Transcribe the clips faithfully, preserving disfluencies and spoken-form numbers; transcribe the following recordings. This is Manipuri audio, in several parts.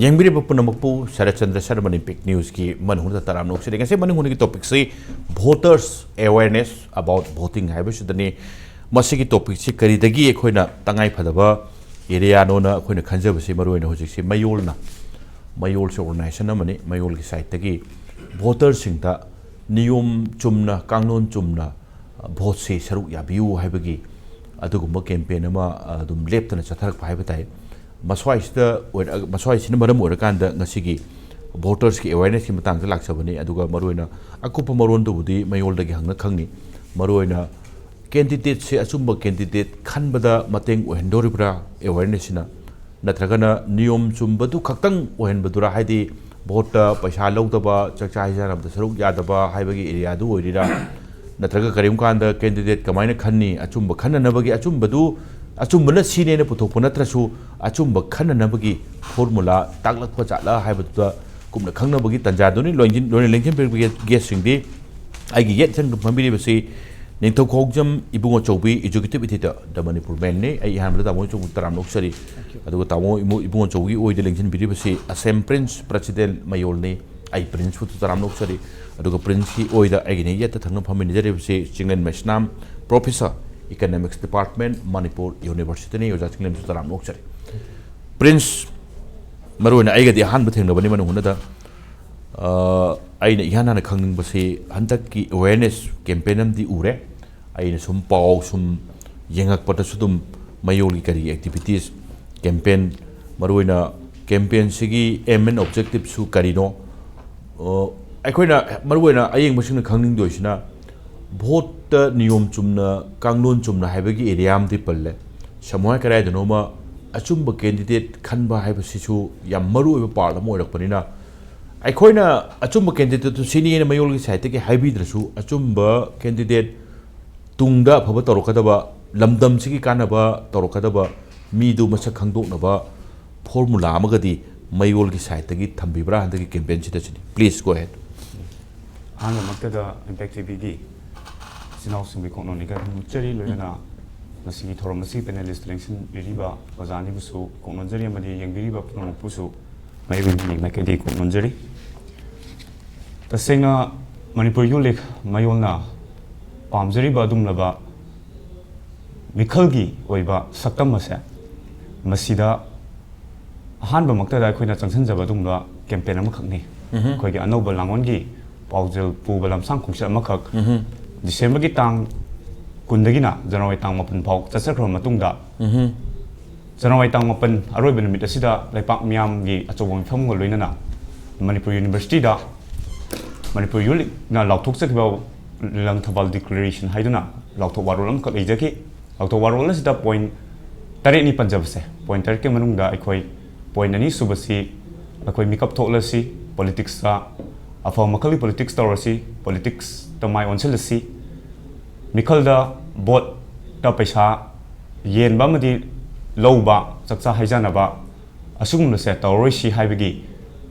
ꯌꯦꯡꯕꯤꯔꯤꯕ ꯄꯨꯝꯅꯃꯛꯄꯨ ꯁꯔꯠꯆꯟꯗ꯭ꯔ ꯁꯔꯃꯅ ꯏꯝꯄꯦꯛ ꯅ꯭ꯌꯨꯁꯀꯤ ꯃꯅꯨꯡꯗ ꯇꯔꯥꯝꯅ ꯑꯣꯛꯆꯔꯤ꯫ ꯉꯁꯤ ꯃꯅꯨꯡꯒꯤ ꯇꯣꯄꯤꯛꯁꯤ Voters Awareness About Voting ꯍꯥꯏꯕꯁꯤꯗꯅꯤ꯫ ꯃꯁꯤꯒꯤ ꯇꯣꯄꯤꯛꯁꯤ ꯀꯔꯤꯗꯒꯤ ꯑꯩꯈꯣꯏꯅ ꯇꯉꯥꯏ ꯐꯗꯕ ꯑꯦꯔꯤꯌꯥꯅꯣꯅ ꯑꯩꯈꯣꯏꯅ ꯈꯟꯖꯕꯁꯤ ꯃꯔꯨꯑꯣꯏꯅ ꯍꯧꯖꯤꯛꯁꯤ ꯃꯌꯣꯜꯅ, ꯃꯌꯣꯜꯁꯦ ꯑꯣꯔꯒꯅꯥꯏꯖꯦꯁꯟ ꯑꯃꯅꯤ, ꯃꯌꯣꯜꯒꯤ ꯁꯥꯏꯠꯇꯒꯤ ꯚꯣꯇꯔꯁꯤꯡꯗ ꯅꯤꯌꯣꯝ ꯆꯨꯝꯅ, ꯀꯥꯡꯂꯣꯟ ꯆꯨꯝꯅ ꯚꯣꯠꯁꯤ ꯁꯔꯨꯛ ꯌꯥꯕꯤꯌꯨ ꯍꯥꯏꯕꯒꯤ ꯑꯗꯨꯒꯨꯝꯕ ꯀꯦꯝꯄꯦꯟ ꯑꯃ ꯑꯗꯨꯝ ꯂꯦꯞꯇꯅ ꯆꯠꯊꯔꯛꯄ ꯍꯥꯏꯕ ꯇꯥꯏ꯫ ꯃꯁ꯭ꯋꯥꯏꯁꯤꯗ ꯑꯣꯏꯔ-, ꯃꯁ꯭ꯋꯥꯏꯁꯤꯅ ꯃꯔꯝ ꯑꯣꯏꯔꯀꯥꯟꯗ ꯉꯁꯤꯒꯤ ꯚꯣꯇꯔꯁꯀꯤ ꯑꯦꯋꯦꯔꯅꯦꯁꯀꯤ ꯃꯇꯥꯡꯗ ꯂꯥꯛꯆꯕꯅꯤ꯫ ꯑꯗꯨꯒ ꯃꯔꯨꯑꯣꯏꯅ ꯑꯀꯨꯞꯄ ꯃꯔꯣꯟꯗꯨꯕꯨꯗꯤ ꯃꯌꯣꯜꯗꯒꯤ ꯍꯪꯅ ꯈꯪꯅꯤ꯫ ꯃꯔꯨꯑꯣꯏꯅ ꯀꯦꯟꯗꯤꯗꯦꯠꯁꯦ ꯑꯆꯨꯝꯕ ꯀꯦꯟꯗꯤꯗꯦꯠ ꯈꯟꯕꯗ ꯃꯇꯦꯡ ꯑꯣꯏꯍꯟꯗꯣꯔꯤꯕ꯭ꯔꯥ ꯑꯦꯋꯦꯔꯅꯦꯁꯁꯤꯅ? ꯅꯠꯇ꯭ꯔꯒꯅ ꯅꯤꯌꯣꯝ ꯆꯨꯝꯕꯗꯨ ꯈꯛꯇꯪ ꯑꯣꯏꯍꯟꯕꯗꯨꯔꯥ? ꯍꯥꯏꯗꯤ ꯚꯣꯠꯇ ꯄꯩꯁꯥ ꯂꯧꯗꯕ, ꯆꯥꯛꯆꯥ ꯍꯩꯖꯥꯟꯅꯕꯗ ꯁꯔꯨꯛ ꯌꯥꯗꯕ ꯍꯥꯏꯕꯒꯤ ꯑꯦꯔꯤꯌꯥꯗꯨ ꯑꯣꯏꯔꯤꯔꯥ? ꯅꯠꯇ꯭ꯔꯒ ꯀꯔꯤꯒꯨꯝꯕ ꯀꯥꯟꯗ ꯀꯦꯟꯗꯤꯗꯦꯠ ꯀꯃꯥꯏꯅ ꯈꯟꯅꯤ? ꯑꯆꯨꯝꯕ ꯈꯟꯅꯅꯕꯒꯤ, ꯑꯆꯨꯝꯕꯗꯨ, ꯑꯆꯨꯝꯕꯅ ꯁꯤꯅꯦꯅ ꯄꯨꯊꯣꯛꯄ ꯅꯠꯇ꯭ꯔꯁꯨ, ꯑꯆꯨꯝꯕ ꯈꯟꯅꯅꯕꯒꯤ ꯐꯣꯔꯃꯨꯂꯥ ꯇꯥꯛꯂꯛꯄ ꯖꯥꯠꯂꯥ ꯍꯥꯏꯕꯗꯨꯗ ꯀꯨꯞꯅ ꯈꯪꯅꯕꯒꯤ ꯇꯥꯟꯖꯥꯗꯨꯅꯤ꯫ ꯂꯣꯏꯅ-, ꯂꯣꯏꯅ ꯂꯦꯡꯁꯤꯟꯕꯤꯔꯤꯕ ꯒꯦꯁꯁꯤꯡꯗꯤ ꯑꯩꯒꯤ ꯌꯦꯠ ꯊꯪꯗ ꯐꯝꯕꯤꯔꯤꯕꯁꯤ ꯅꯤꯡꯊꯧ ꯈꯣꯡꯖꯝ ꯏꯕꯨꯡꯉꯣ ꯆꯧꯕꯤ, ꯑꯦꯛꯖꯤꯀ꯭ꯌꯨꯇꯤꯚ ꯏꯗꯤꯇꯔ, ꯗ ꯃꯅꯤꯄꯨꯔ ꯃꯦꯜꯅꯤ꯫ ꯑꯩ ꯑꯍꯥꯟꯕꯗ ꯇꯥꯃꯣ ꯆꯧꯕꯤ ꯇꯔꯥꯝꯅ ꯑꯣꯛꯆꯔꯤ꯫ ꯑꯗꯨꯒ ꯇꯥꯃꯣ ꯏꯃꯨ-, ꯏꯕꯨꯡꯉꯣ ꯆꯧꯕꯤꯒꯤ ꯑꯣꯏꯗ ꯂꯦꯡꯁꯤꯟꯕꯤꯔꯤꯕꯁꯤ ꯑꯁꯦꯝ ꯄ꯭ꯔꯤꯟꯁ, ꯄ꯭ꯔꯦꯁꯤꯗꯦꯟꯠ ꯃꯌꯣꯜꯅꯤ꯫ ꯑꯩ ꯄ꯭ꯔꯤꯟꯁꯄꯨꯁꯨ ꯇꯔꯥꯝꯅ ꯑꯣꯛꯆꯔꯤ꯫ ꯑꯗꯨꯒ ꯄ꯭ꯔꯤꯟꯁꯀꯤ ꯑꯣꯏꯗ ꯑꯩꯒꯤꯅ ꯌꯦꯠꯇ ꯊꯪꯅ ꯐꯝꯃꯤꯟꯅꯖꯔꯤꯕꯁꯤ Chinglen Meisnam, professor, economics department, Manipur ꯌꯨꯅꯤꯚꯔꯁꯤꯇꯤꯅꯤ꯫ ꯑꯣꯖꯥ ꯆꯤꯡꯂꯦꯟꯕꯨꯁꯨ ꯇꯔꯥꯝꯅ ꯑꯣꯛꯆꯔꯤ꯫ ꯄ꯭ꯔꯤꯟꯁ, ꯃꯔꯨꯑꯣꯏꯅ ꯑꯩꯒꯗꯤ ꯑꯍꯥꯟꯕ ꯊꯦꯡꯅꯕꯅꯤ ꯃꯅꯨꯡ ꯍꯨꯠꯅꯗ꯫ ꯑ, ꯑꯩꯅ ꯏꯍꯥꯟ ꯍꯥꯟꯅ ꯈꯪꯅꯤꯡꯕꯁꯤ ꯍꯟꯗꯛꯀꯤ ꯑꯦꯋꯦꯔꯅꯦꯁ ꯀꯦꯝꯄꯦꯟ ꯑꯃꯗꯤ ꯎꯔꯦ꯫ ꯑꯩꯅ ꯁꯨꯝ ꯄꯥꯎ ꯁꯨꯝ ꯌꯦꯡꯉꯛꯄꯗꯁꯨ ꯑꯗꯨꯝ ꯃꯌꯣꯜꯒꯤ ꯀꯔꯤꯒꯤ ꯑꯦꯛꯇꯤꯚꯤꯇꯤꯁ, ꯀꯦꯝꯄꯦꯟ, ꯃꯔꯨꯑꯣꯏꯅ ꯀꯦꯝꯄꯦꯟꯁꯤꯒꯤ ꯑꯦꯝ ꯑꯦꯟ ꯑꯣꯕꯖꯦꯛꯇꯤꯞꯁꯨ ꯀꯔꯤꯅꯣ? ꯑ, ꯑꯩꯈꯣꯏꯅ ꯃꯔꯨꯑꯣꯏꯅ ꯑꯌꯦꯡꯕꯁꯤꯡꯅ ꯈꯪꯅꯤꯡꯗꯣꯏꯁꯤꯅ ꯚꯣꯠꯇ ꯅꯤꯌꯣꯝ ꯆꯨꯝꯅ, ꯀꯥꯡꯂꯣꯟ ꯆꯨꯝꯅ ꯍꯥꯏꯕꯒꯤ ꯑꯦꯔꯤꯌꯥ ꯑꯃꯗꯤ ꯄꯜꯂꯦ꯫ ꯁꯃꯨ ꯍꯥꯏ ꯀꯗꯥꯏꯗꯅꯣꯃ ꯑꯆꯨꯝꯕ ꯀꯦꯟꯗꯤꯗꯦꯠ ꯈꯟꯕ ꯍꯥꯏꯕꯁꯤꯁꯨ ꯌꯥꯝ ꯃꯔꯨꯑꯣꯏꯕ ꯄꯥꯔꯠ ꯑꯃ ꯑꯣꯏꯔꯛꯄꯅꯤꯅ, ꯑꯩꯈꯣꯏꯅ ꯑꯆꯨꯝꯕ ꯀꯦꯟꯗꯤꯗꯦꯠꯇꯨ ꯁꯤꯅꯤꯅ ꯃꯌꯣꯜꯒꯤ ꯁꯥꯏꯠꯇꯒꯤ ꯍꯥꯏꯕꯤꯗ꯭ꯔꯁꯨ, ꯑꯆꯨꯝꯕ ꯀꯦꯟꯗꯤꯗꯦꯠ, ꯇꯨꯡꯗ ꯑꯐꯕ ꯇꯧꯔꯛꯀꯗꯕ, ꯂꯝꯗꯝꯁꯤꯒꯤ ꯀꯥꯟꯅꯕ ꯇꯧꯔꯛꯀꯗꯕ ꯃꯤꯗꯨ ꯃꯁꯛ ꯈꯪꯗꯣꯛꯅꯕ ꯐꯣꯔꯃꯨꯂꯥ ꯑꯃꯒꯗꯤ ꯃꯌꯣꯜꯒꯤ ꯁꯥꯏꯠꯇꯒꯤ ꯊꯝꯕꯤꯕ꯭ꯔꯥ ꯍꯟꯗꯛꯀꯤ ꯀꯦꯝꯄꯦꯟꯁꯤꯗ? ꯁꯤꯅꯤ꯫ Please go ahead. ꯑꯍꯥꯟꯕꯃꯛꯇꯗ ꯏꯝꯄꯦꯛ ꯇꯤ ꯚꯤꯒꯤ ꯏꯆꯤꯟ ꯏꯅꯥꯎꯁꯤꯡꯕꯨ ꯀꯣꯛꯅꯣꯟꯅꯤꯒ ꯃꯨꯠꯆꯔꯤ, ꯂꯣꯏꯅꯅ ꯉꯁꯤꯒꯤ ꯊꯧꯔꯝ ꯑꯁꯤ ꯄꯦꯅꯦꯂꯤꯁꯇ ꯂꯦꯡꯁꯤꯟꯕꯤꯔꯤꯕ ꯑꯣꯖꯥ ꯑꯅꯤꯕꯨꯁꯨ ꯀꯣꯛ ꯅꯣꯟꯖꯔꯤ ꯑꯃꯗꯤ ꯌꯦꯡꯕꯤꯔꯤꯕ ꯄꯨꯝꯅꯃꯛꯄꯨꯁꯨ ꯃꯥꯏꯀꯩꯗꯒꯤ ꯀꯣꯛ ꯅꯣꯟꯖꯔꯤ꯫ ꯇꯁꯦꯡꯅ ꯃꯅꯤꯄꯨꯔ ꯌꯨꯠ ꯂꯤꯒ ꯃꯌꯣꯜꯅ ꯄꯥꯝꯖꯔꯤꯕ ꯑꯗꯨꯒꯨꯝꯂꯕ ꯃꯤꯈꯜꯒꯤ ꯑꯣꯏꯕ ꯁꯛꯇꯝ ꯑꯁꯦ ꯃꯁꯤꯗ ꯑꯍꯥꯟꯕꯃꯛꯇꯗ ꯑꯩꯈꯣꯏꯅ ꯆꯪꯁꯤꯟꯖꯕ ꯑꯗꯨꯒꯨꯝꯕ ꯀꯦꯝꯄꯦꯟ ꯑꯃꯈꯛꯅꯤ꯫ ꯑꯩꯈꯣꯏꯒꯤ ꯑꯅꯧꯕ ꯂꯥꯡꯑꯣꯟꯒꯤ ꯄꯥꯎꯖꯦꯜ ꯄꯨꯕ ꯂꯝꯁꯥꯡ ꯈꯣꯡꯆꯠ ꯑꯃꯈꯛ ꯗꯤꯁꯦꯝꯕꯔꯒꯤ ꯇꯥꯡ ꯀꯨꯟꯗꯒꯤꯅ ꯖꯅꯋꯥꯔꯤ ꯇꯥꯡ ꯃꯥꯄꯟ ꯐꯥꯎ ꯆꯠꯆꯈ꯭ꯔꯕ ꯃꯇꯨꯡꯗ, ꯖꯅꯋꯥꯔꯤ ꯇꯥꯡ ꯃꯥꯄꯟ ꯑꯔꯣꯏꯕ ꯅꯨꯃꯤꯠ ꯑꯁꯤꯗ ꯂꯩꯄꯥꯛ ꯃꯤꯌꯥꯝꯒꯤ ꯑꯆꯧꯕ ꯃꯤꯐꯝꯒ ꯂꯣꯏꯅꯅ ꯃꯅꯤꯄꯨꯔ ꯌꯨꯅꯤꯚꯔꯁꯤꯇꯤꯗ ꯃꯅꯤꯄꯨꯔ ꯌꯨꯠ ꯂꯤꯒꯅ ꯂꯥꯎꯊꯣꯛꯆꯈꯤꯕ ꯂꯪꯊꯕꯥꯜ ꯗꯤꯀ꯭ꯂꯦꯔꯦꯁꯟ ꯍꯥꯏꯗꯨꯅ ꯂꯥꯎꯊꯣꯛ ꯋꯥꯔꯣꯜ ꯑꯃꯈꯛ ꯂꯩꯖꯈꯤ꯫ ꯂꯥꯎꯊꯣꯛ ꯋꯥꯔꯣꯜ ꯑꯁꯤꯗ ꯄꯣꯏꯟ ꯇꯔꯦꯠꯅꯤ ꯄꯟꯖꯕꯁꯦ꯫ ꯄꯣꯏꯟ ꯇꯔꯦꯠꯀꯤ ꯃꯅꯨꯡꯗ ꯑꯩꯈꯣꯏ ꯄꯣꯏꯟ ꯑꯅꯤ ꯁꯨꯕꯁꯤ, ꯑꯩꯈꯣꯏ ꯃꯤꯀꯞ ꯊꯣꯛꯂꯁꯤ, ꯄꯣꯂꯤꯇꯤꯛꯁꯇ ꯑꯐꯕ ꯃꯈꯜꯒꯤ ꯄꯣꯂꯤꯇꯤꯛꯁ ꯇꯧꯔꯁꯤ, ꯄꯣꯂꯤꯇꯤꯛꯁꯇ ꯃꯥꯏ ꯑꯣꯟꯁꯤꯜꯂꯁꯤ, ꯃꯤꯈꯜꯗ ꯚꯣꯠꯇ ꯄꯩꯁꯥ ꯌꯦꯟꯕ ꯑꯃꯗꯤ ꯂꯧꯕ, ꯆꯥꯛꯆꯥ ꯍꯩꯖꯥꯟꯅꯕ ꯑꯁꯤꯒꯨꯝꯕꯁꯦ ꯇꯧꯔꯔꯣꯏꯁꯤ ꯍꯥꯏꯕꯒꯤ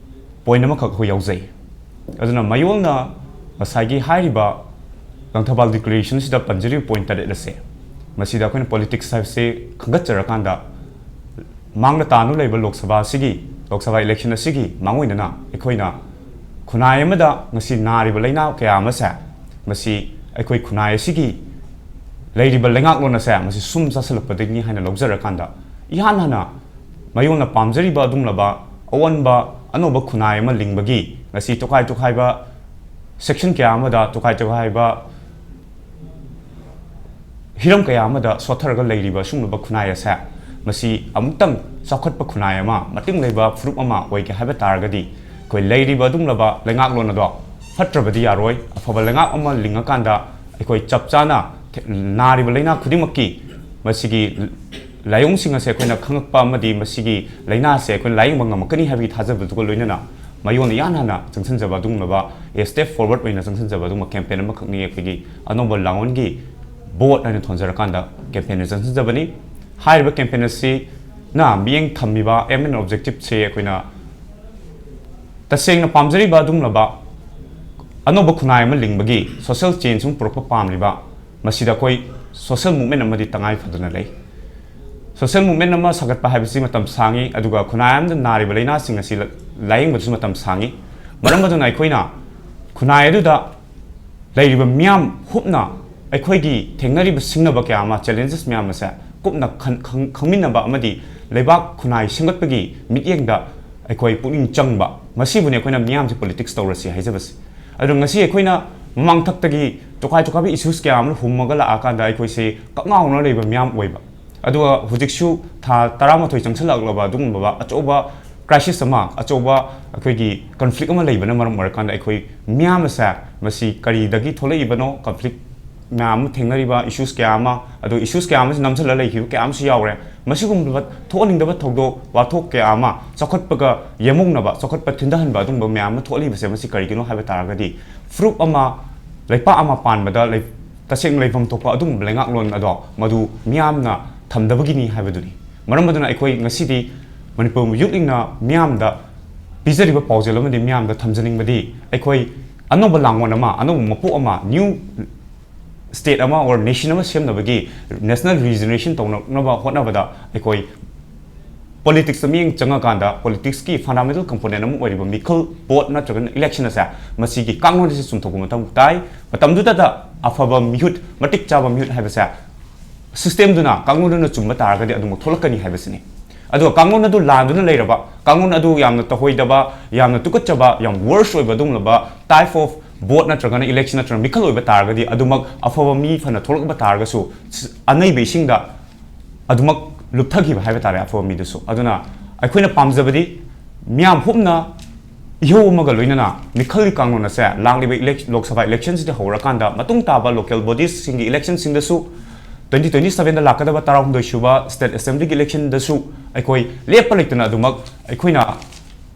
ꯄꯣꯏꯟ ꯑꯃꯈꯛ ꯑꯩꯈꯣꯏ ꯌꯥꯎꯖꯩ꯫ ꯑꯗꯨꯅ ꯃꯌꯣꯜꯅ ꯉꯁꯥꯏꯒꯤ ꯍꯥꯏꯔꯤꯕ ꯂꯪꯊꯕꯥꯜ ꯗꯤꯀ꯭ꯂꯦꯔꯦꯁꯟꯁꯤꯗ ꯄꯟꯖꯔꯤꯕ ꯄꯣꯏꯟ ꯇꯔꯦꯠ ꯑꯁꯦ, ꯃꯁꯤꯗ ꯑꯩꯈꯣꯏꯅ ꯄꯣꯂꯤꯇꯤꯛꯁ ꯍꯥꯏꯕꯁꯤ ꯈꯟꯒꯠꯆꯔꯀꯥꯟꯗ, ꯃꯥꯡꯗ ꯇꯥꯅ ꯂꯩꯕ ꯂꯣꯛ ꯁꯚꯥ ꯑꯁꯤꯒꯤ, ꯂꯣꯛ ꯁꯚꯥ ꯏꯂꯦꯛꯁꯟ ꯑꯁꯤꯒꯤ ꯃꯥꯡꯑꯣꯏꯅꯅ ꯑꯩꯈꯣꯏꯅ ꯈꯨꯟꯅꯥꯏ ꯑꯃꯗ ꯉꯁꯤ ꯅꯥꯔꯤꯕ ꯂꯥꯏꯅꯥ ꯀꯌꯥ ꯑꯃꯁꯦ, ꯃꯁꯤ ꯑꯩꯈꯣꯏ ꯈꯨꯟꯅꯥꯏ ꯑꯁꯤꯒꯤ ꯂꯩꯔꯤꯕ ꯂꯩꯉꯥꯛꯂꯣꯟ ꯑꯁꯦ ꯃꯁꯤ ꯁꯨꯝ ꯆꯥꯁꯤꯜꯂꯛꯄꯗꯒꯤꯅꯤ ꯍꯥꯏꯅ ꯂꯧꯖꯔꯀꯥꯟꯗ, ꯏꯍꯥꯟ ꯍꯥꯟꯅ ꯃꯌꯣꯜꯅ ꯄꯥꯝꯖꯔꯤꯕ ꯑꯗꯨꯒꯨꯝꯂꯕ ꯑꯑꯣꯟꯕ ꯑꯅꯧꯕ ꯈꯨꯟꯅꯥꯏ ꯑꯃ ꯂꯤꯡꯕꯒꯤ ꯉꯁꯤ ꯇꯣꯈꯥꯏ ꯇꯣꯈꯥꯏꯕ ꯁꯦꯛꯁꯟ ꯀꯌꯥ ꯑꯃꯗ, ꯇꯣꯈꯥꯏ ꯇꯣꯈꯥꯏꯕ ꯍꯤꯔꯝ ꯀꯌꯥ ꯑꯃꯗ ꯁꯣꯠꯊꯔꯒ ꯂꯩꯔꯤꯕ ꯑꯁꯤꯒꯨꯝꯂꯕ ꯈꯨꯟꯅꯥꯏ ꯑꯁꯦ, ꯃꯁꯤ ꯑꯃꯨꯛꯇꯪ ꯆꯥꯎꯈꯠꯄ ꯈꯨꯟꯅꯥꯏ ꯑꯃ, ꯃꯇꯤꯡ ꯂꯩꯕ ꯐꯨꯔꯨꯞ ꯑꯃ ꯑꯣꯏꯒꯦ ꯍꯥꯏꯕ ꯇꯥꯔꯒꯗꯤ, ꯑꯩꯈꯣꯏ ꯂꯩꯔꯤꯕ ꯑꯗꯨꯒꯨꯝꯂꯕ ꯂꯩꯉꯥꯛꯂꯣꯟ ꯑꯗꯣ ꯐꯠꯇ꯭ꯔꯕꯗꯤ ꯌꯥꯔꯣꯏ꯫ ꯑꯐꯕ ꯂꯩꯉꯥꯛ ꯑꯃ ꯂꯤꯡꯉꯀꯥꯟꯗ ꯑꯩꯈꯣꯏ ꯆꯞ ꯆꯥꯅ ꯊꯦ-, ꯅꯥꯔꯤꯕ ꯂꯥꯏꯅꯥ ꯈꯨꯗꯤꯡꯃꯛꯀꯤ ꯃꯁꯤꯒꯤ ꯂꯥꯏꯑꯣꯡꯁꯤꯡ ꯑꯁꯦ ꯑꯩꯈꯣꯏꯅ ꯈꯪꯉꯛꯄ ꯑꯃꯗꯤ ꯃꯁꯤꯒꯤ ꯂꯥꯏꯅꯥ ꯑꯁꯦ ꯑꯩꯈꯣꯏꯅ ꯂꯥꯏꯌꯦꯡꯕ ꯉꯝꯃꯛꯀꯅꯤ ꯍꯥꯏꯕꯒꯤ ꯊꯥꯖꯕꯗꯨꯒ ꯂꯣꯏꯅꯅ, ꯃꯌꯣꯜꯅ ꯏꯍꯥꯟ ꯍꯥꯟꯅ ꯆꯪꯁꯤꯟꯖꯕ ꯑꯗꯨꯒꯨꯝꯂꯕ, a step forward ꯑꯣꯏꯅ ꯆꯪꯁꯤꯟꯖꯕ ꯑꯗꯨꯒꯨꯝꯕ ꯀꯦꯝꯄꯦꯟ ꯑꯃꯈꯛꯅꯤ꯫ ꯑꯩꯈꯣꯏꯒꯤ ꯑꯅꯧꯕ ꯂꯥꯡꯑꯣꯟꯒꯤ ꯚꯣꯠ ꯍꯥꯏꯅ ꯊꯣꯟꯖꯔꯀꯥꯟꯗ ꯀꯦꯝꯄꯦꯟꯗ ꯆꯪꯁꯤꯟꯖꯕꯅꯤ꯫ ꯍꯥꯏꯔꯤꯕ ꯀꯦꯝꯄꯦꯟ ꯑꯁꯤꯅ ꯃꯤꯠꯌꯦꯡ ꯊꯝꯃꯤꯕ aim and objectiveꯁꯦ ꯑꯩꯈꯣꯏꯅ ꯇꯁꯦꯡꯅ ꯄꯥꯝꯖꯔꯤꯕ ꯑꯗꯨꯒꯨꯝꯂꯕ ꯑꯅꯧꯕ ꯈꯨꯟꯅꯥꯏ ꯑꯃ ꯂꯤꯡꯕꯒꯤ social change ꯑꯃ ꯄꯨꯔꯛꯄ ꯄꯥꯝꯂꯤꯕ, ꯃꯁꯤꯗ ꯑꯩꯈꯣꯏ ꯁꯣꯁꯦꯜ ꯃꯨꯚꯃꯦꯟ ꯑꯃꯗꯤ ꯇꯉꯥꯏ ꯐꯗꯅ ꯂꯩ꯫ ꯁꯣꯁꯦꯜ ꯃꯨꯚꯃꯦꯟ ꯑꯃ ꯁꯥꯒꯠꯄ ꯍꯥꯏꯕꯁꯤ ꯃꯇꯝ ꯁꯥꯡꯉꯤ, ꯑꯗꯨꯒ ꯈꯨꯟꯅꯥꯏ ꯑꯃꯗ ꯅꯥꯔꯤꯕ ꯂꯥꯏꯅꯥꯁꯤꯡ ꯑꯁꯤ ꯂꯥꯏꯌꯦꯡꯕꯗꯁꯨ ꯃꯇꯝ ꯁꯥꯡꯉꯤ꯫ ꯃꯔꯝ ꯑꯗꯨꯅ ꯑꯩꯈꯣꯏꯅ ꯈꯨꯟꯅꯥꯏ ꯑꯗꯨꯗ ꯂꯩꯔꯤꯕ ꯃꯤꯌꯥꯝ ꯍꯨꯞꯅ ꯑꯩꯈꯣꯏꯒꯤ ꯊꯦꯡꯅꯔꯤꯕ ꯁꯤꯡꯅꯕ ꯀꯌꯥ ꯑꯃ, ꯆꯦꯂꯦꯟꯖꯦꯁ ꯃꯌꯥꯝ ꯑꯁꯦ ꯀꯨꯞꯅ ꯈꯪꯃꯤꯟꯅꯕ ꯑꯃꯗꯤ ꯂꯩꯕꯥꯛ ꯈꯨꯟꯅꯥꯏ ꯁꯦꯝꯒꯠꯄꯒꯤ ꯃꯤꯠꯌꯦꯡꯗ ꯑꯩꯈꯣꯏ ꯄꯨꯛꯅꯤꯡ ꯆꯪꯕ, ꯃꯁꯤꯕꯨꯅꯤ ꯑꯩꯈꯣꯏꯅ ꯃꯤꯌꯥꯝꯁꯦ ꯄꯣꯂꯤꯇꯤꯛꯁ ꯇꯧꯔꯁꯤ ꯍꯥꯏꯖꯕꯁꯦ꯫ ꯑꯗꯣ ꯉꯁꯤ ꯑꯩꯈꯣꯏꯅ ꯃꯃꯥꯡꯊꯛꯇꯒꯤ ꯇꯣꯈꯥꯏ ꯇꯣꯈꯥꯏꯕ ꯏꯁꯨꯁ ꯀꯌꯥ ꯑꯃ ꯍꯨꯝꯃꯒ ꯂꯥꯛꯑꯀꯥꯟꯗ ꯑꯩꯈꯣꯏꯁꯦ ꯀꯛꯉꯥꯎꯅ ꯂꯩꯕ ꯃꯤꯌꯥꯝ ꯑꯣꯏꯕ꯫ ꯑꯗꯨꯒ ꯍꯧꯖꯤꯛꯁꯨ ꯊꯥ ꯇꯔꯥꯃꯥꯊꯣꯏ ꯆꯪꯁꯤꯜꯂꯛꯂꯕ ꯑꯗꯨꯒꯨꯝꯂꯕ ꯑꯆꯧꯕ ꯀ꯭ꯔꯥꯏꯁꯤꯁ ꯑꯃ, ꯑꯆꯧꯕ ꯑꯩꯈꯣꯏꯒꯤ ꯀꯟꯐ꯭ꯂꯤꯛ ꯑꯃ ꯂꯩꯕꯅ ꯃꯔꯝ ꯑꯣꯏꯔꯀꯥꯟꯗ ꯑꯩꯈꯣꯏ ꯃꯤꯌꯥꯝ ꯑꯁꯦ ꯃꯁꯤ ꯀꯔꯤꯗꯒꯤ ꯊꯣꯛꯂꯛꯏꯕꯅꯣ, ꯀꯟꯐ꯭ꯂꯤꯛ ꯃꯌꯥꯝ ꯑꯃ ꯊꯦꯡꯅꯔꯤꯕ, ꯏꯁꯨꯁ ꯀꯌꯥ ꯑꯃ, ꯑꯗꯣ ꯏꯁꯨꯁ ꯀꯌꯥ ꯑꯃꯁꯨ ꯅꯝꯁꯤꯜꯂ ꯂꯩꯈꯤꯕ ꯀꯌꯥ ꯑꯃꯁꯨ ꯌꯥꯎꯔꯦ꯫ ꯃꯁꯤꯒꯨꯝꯂꯕ ꯊꯣꯛꯍꯟꯅꯤꯡꯗꯕ ꯊꯧꯗꯣꯛ ꯋꯥꯊꯣꯛ ꯀꯌꯥ ꯑꯃ ꯆꯥꯎꯈꯠꯄꯒ ꯌꯦꯃꯨꯡꯅꯕ, ꯆꯥꯎꯈꯠꯄ ꯊꯤꯟꯊꯍꯟꯕ ꯑꯗꯨꯒꯨꯝꯕ ꯃꯌꯥꯝ ꯑꯃ ꯊꯣꯛꯍꯜꯂꯤꯕꯁꯦ ꯃꯁꯤ ꯀꯔꯤꯒꯤꯅꯣ ꯍꯥꯏꯕ ꯇꯥꯔꯒꯗꯤ, ꯐꯨꯔꯨꯞ ꯑꯃ, ꯂꯩꯄꯥꯛ ꯑꯃ ꯄꯥꯟꯕꯗ ꯂꯩ-, ꯇꯁꯦꯡꯅ ꯂꯩꯐꯝ ꯊꯣꯛꯄ ꯑꯗꯨꯒꯨꯝꯕ ꯂꯩꯉꯥꯛꯂꯣꯟ ꯑꯗꯣ ꯃꯗꯨ ꯃꯤꯌꯥꯝꯅ ꯊꯝꯗꯕꯒꯤꯅꯤ ꯍꯥꯏꯕꯗꯨꯅꯤ꯫ ꯃꯔꯝ ꯑꯗꯨꯅ ꯑꯩꯈꯣꯏ ꯉꯁꯤꯗꯤ ꯃꯅꯤꯄꯨꯔ ꯌꯨꯠ ꯂꯤꯡꯅ ꯃꯤꯌꯥꯝꯗ ꯄꯤꯖꯔꯤꯕ ꯄꯥꯎꯖꯦꯜ ꯑꯃꯗꯤ ꯃꯤꯌꯥꯝꯗ ꯊꯝꯖꯅꯤꯡꯕꯗꯤ, ꯑꯩꯈꯣꯏ ꯑꯅꯧꯕ ꯂꯥꯡꯑꯣꯟ ꯑꯃ, ꯑꯅꯧꯕ ꯃꯄꯣꯛ ꯑꯃ, ꯅ꯭ꯌꯨ ꯁ꯭ꯇꯦꯠ ꯑꯃ ꯑꯣꯔ ꯅꯦꯁꯟ ꯑꯃ ꯁꯦꯝꯅꯕꯒꯤ ꯅꯦꯁꯅꯦꯜ ꯔꯤꯖꯅꯔꯦꯁꯟ ꯇꯧꯅꯕ ꯍꯣꯠꯅꯕꯗ ꯑꯩꯈꯣꯏ ꯄꯣꯂꯤꯇꯤꯛꯁꯇ ꯃꯤꯠꯌꯦꯡ ꯆꯪꯉꯀꯥꯟꯗ ꯄꯣꯂꯤꯇꯤꯛꯁꯀꯤ ꯐꯟꯗꯥꯃꯦꯟꯇꯦꯜ ꯀꯝꯄꯣꯅꯦꯟ ꯑꯃ ꯑꯣꯏꯔꯤꯕ ꯃꯤꯈꯜ, ꯚꯣꯠ ꯅꯠꯇ꯭ꯔꯒꯅ ꯏꯂꯦꯛꯁꯟ ꯑꯁꯦ ꯃꯁꯤꯒꯤ ꯀꯥꯡꯂꯣꯟ ꯑꯁꯤ ꯆꯨꯝꯊꯣꯛꯄ ꯃꯊꯧ ꯇꯥꯏ꯫ ꯃꯇꯝꯗꯨꯗꯇ ꯑꯐꯕ ꯃꯤꯍꯨꯠ, ꯃꯇꯤꯛ ꯆꯥꯕ ꯃꯤꯍꯨꯠ ꯍꯥꯏꯕꯁꯦ ꯁꯤꯁꯇꯦꯝꯗꯨꯅ, ꯀꯥꯡꯂꯣꯟꯗꯨꯅ ꯆꯨꯝꯕ ꯇꯥꯔꯒꯗꯤ ꯑꯗꯨꯃꯛ ꯊꯣꯛꯂꯛꯀꯅꯤ ꯍꯥꯏꯕꯁꯤꯅꯤ꯫ ꯑꯗꯨꯒ ꯀꯥꯡꯂꯣꯟ ꯑꯗꯨ ꯂꯥꯟꯗꯨꯅ ꯂꯩꯔꯕ, ꯀꯥꯡꯂꯣꯟ ꯑꯗꯨ ꯌꯥꯝꯅ ꯇꯧꯍꯩꯗꯕ, ꯌꯥꯝꯅ ꯇꯨꯀꯠꯆꯕ, ꯌꯥꯝ ꯋꯔꯁ ꯑꯣꯏꯕ ꯑꯗꯨꯒꯨꯝꯂꯕ ꯇꯥꯏꯞ ꯑꯣꯐ ꯚꯣꯠ ꯅꯠꯇ꯭ꯔꯒꯅ ꯏꯂꯦꯛꯁꯟ ꯅꯠꯇ꯭ꯔꯒ ꯃꯤꯈꯜ ꯑꯣꯏꯕ ꯇꯥꯔꯒꯗꯤ, ꯑꯗꯨꯃꯛ ꯑꯐꯕ ꯃꯤ ꯐꯅ ꯊꯣꯛꯂꯛꯄ ꯇꯥꯔꯒꯁꯨ, ꯁ-, ꯑꯅꯩꯕ ꯏꯁꯤꯡꯗ ꯑꯗꯨꯃꯛ ꯂꯨꯞꯊꯈꯤꯕ ꯍꯥꯏꯕ ꯇꯥꯔꯦ ꯑꯐꯕ ꯃꯤꯗꯨꯁꯨ꯫ ꯑꯗꯨꯅ ꯑꯩꯈꯣꯏꯅ ꯄꯥꯝꯖꯕꯗꯤ ꯃꯤꯌꯥꯝ ꯍꯨꯞꯅ ꯏꯍꯧ ꯑꯃꯒ ꯂꯣꯏꯅꯅ ꯃꯤꯈꯜꯒꯤ ꯀꯥꯡꯂꯣꯟ ꯑꯁꯦ ꯂꯥꯛꯂꯤꯕ ꯏꯂꯦꯛ-, ꯂꯣꯛ ꯁꯚꯥ ꯏꯂꯦꯛꯁꯟꯁꯤꯗ ꯍꯧꯔꯀꯥꯟꯗ ꯃꯇꯨꯡ ꯇꯥꯕ ꯂꯣꯀꯦꯜ ꯕꯣꯗꯤꯁꯁꯤꯡꯒꯤ ꯏꯂꯦꯛꯁꯟꯁꯤꯡꯗꯁꯨ, ꯇ꯭ꯋꯦꯟꯇꯤ ꯇ꯭ꯋꯦꯟꯇꯤ ꯁꯚꯦꯟꯗ ꯂꯥꯛꯀꯗꯕ ꯇꯔꯥꯍꯨꯝꯗꯣꯏ ꯁꯨꯕ ꯁ꯭ꯇꯦꯠ ꯑꯦꯁꯦꯝꯕ꯭ꯂꯤꯒꯤ ꯏꯂꯦꯛꯁꯟꯗꯁꯨ ꯑꯩꯈꯣꯏ ꯂꯦꯞꯄ ꯂꯩꯇꯅ ꯑꯗꯨꯃꯛ ꯑꯩꯈꯣꯏꯅ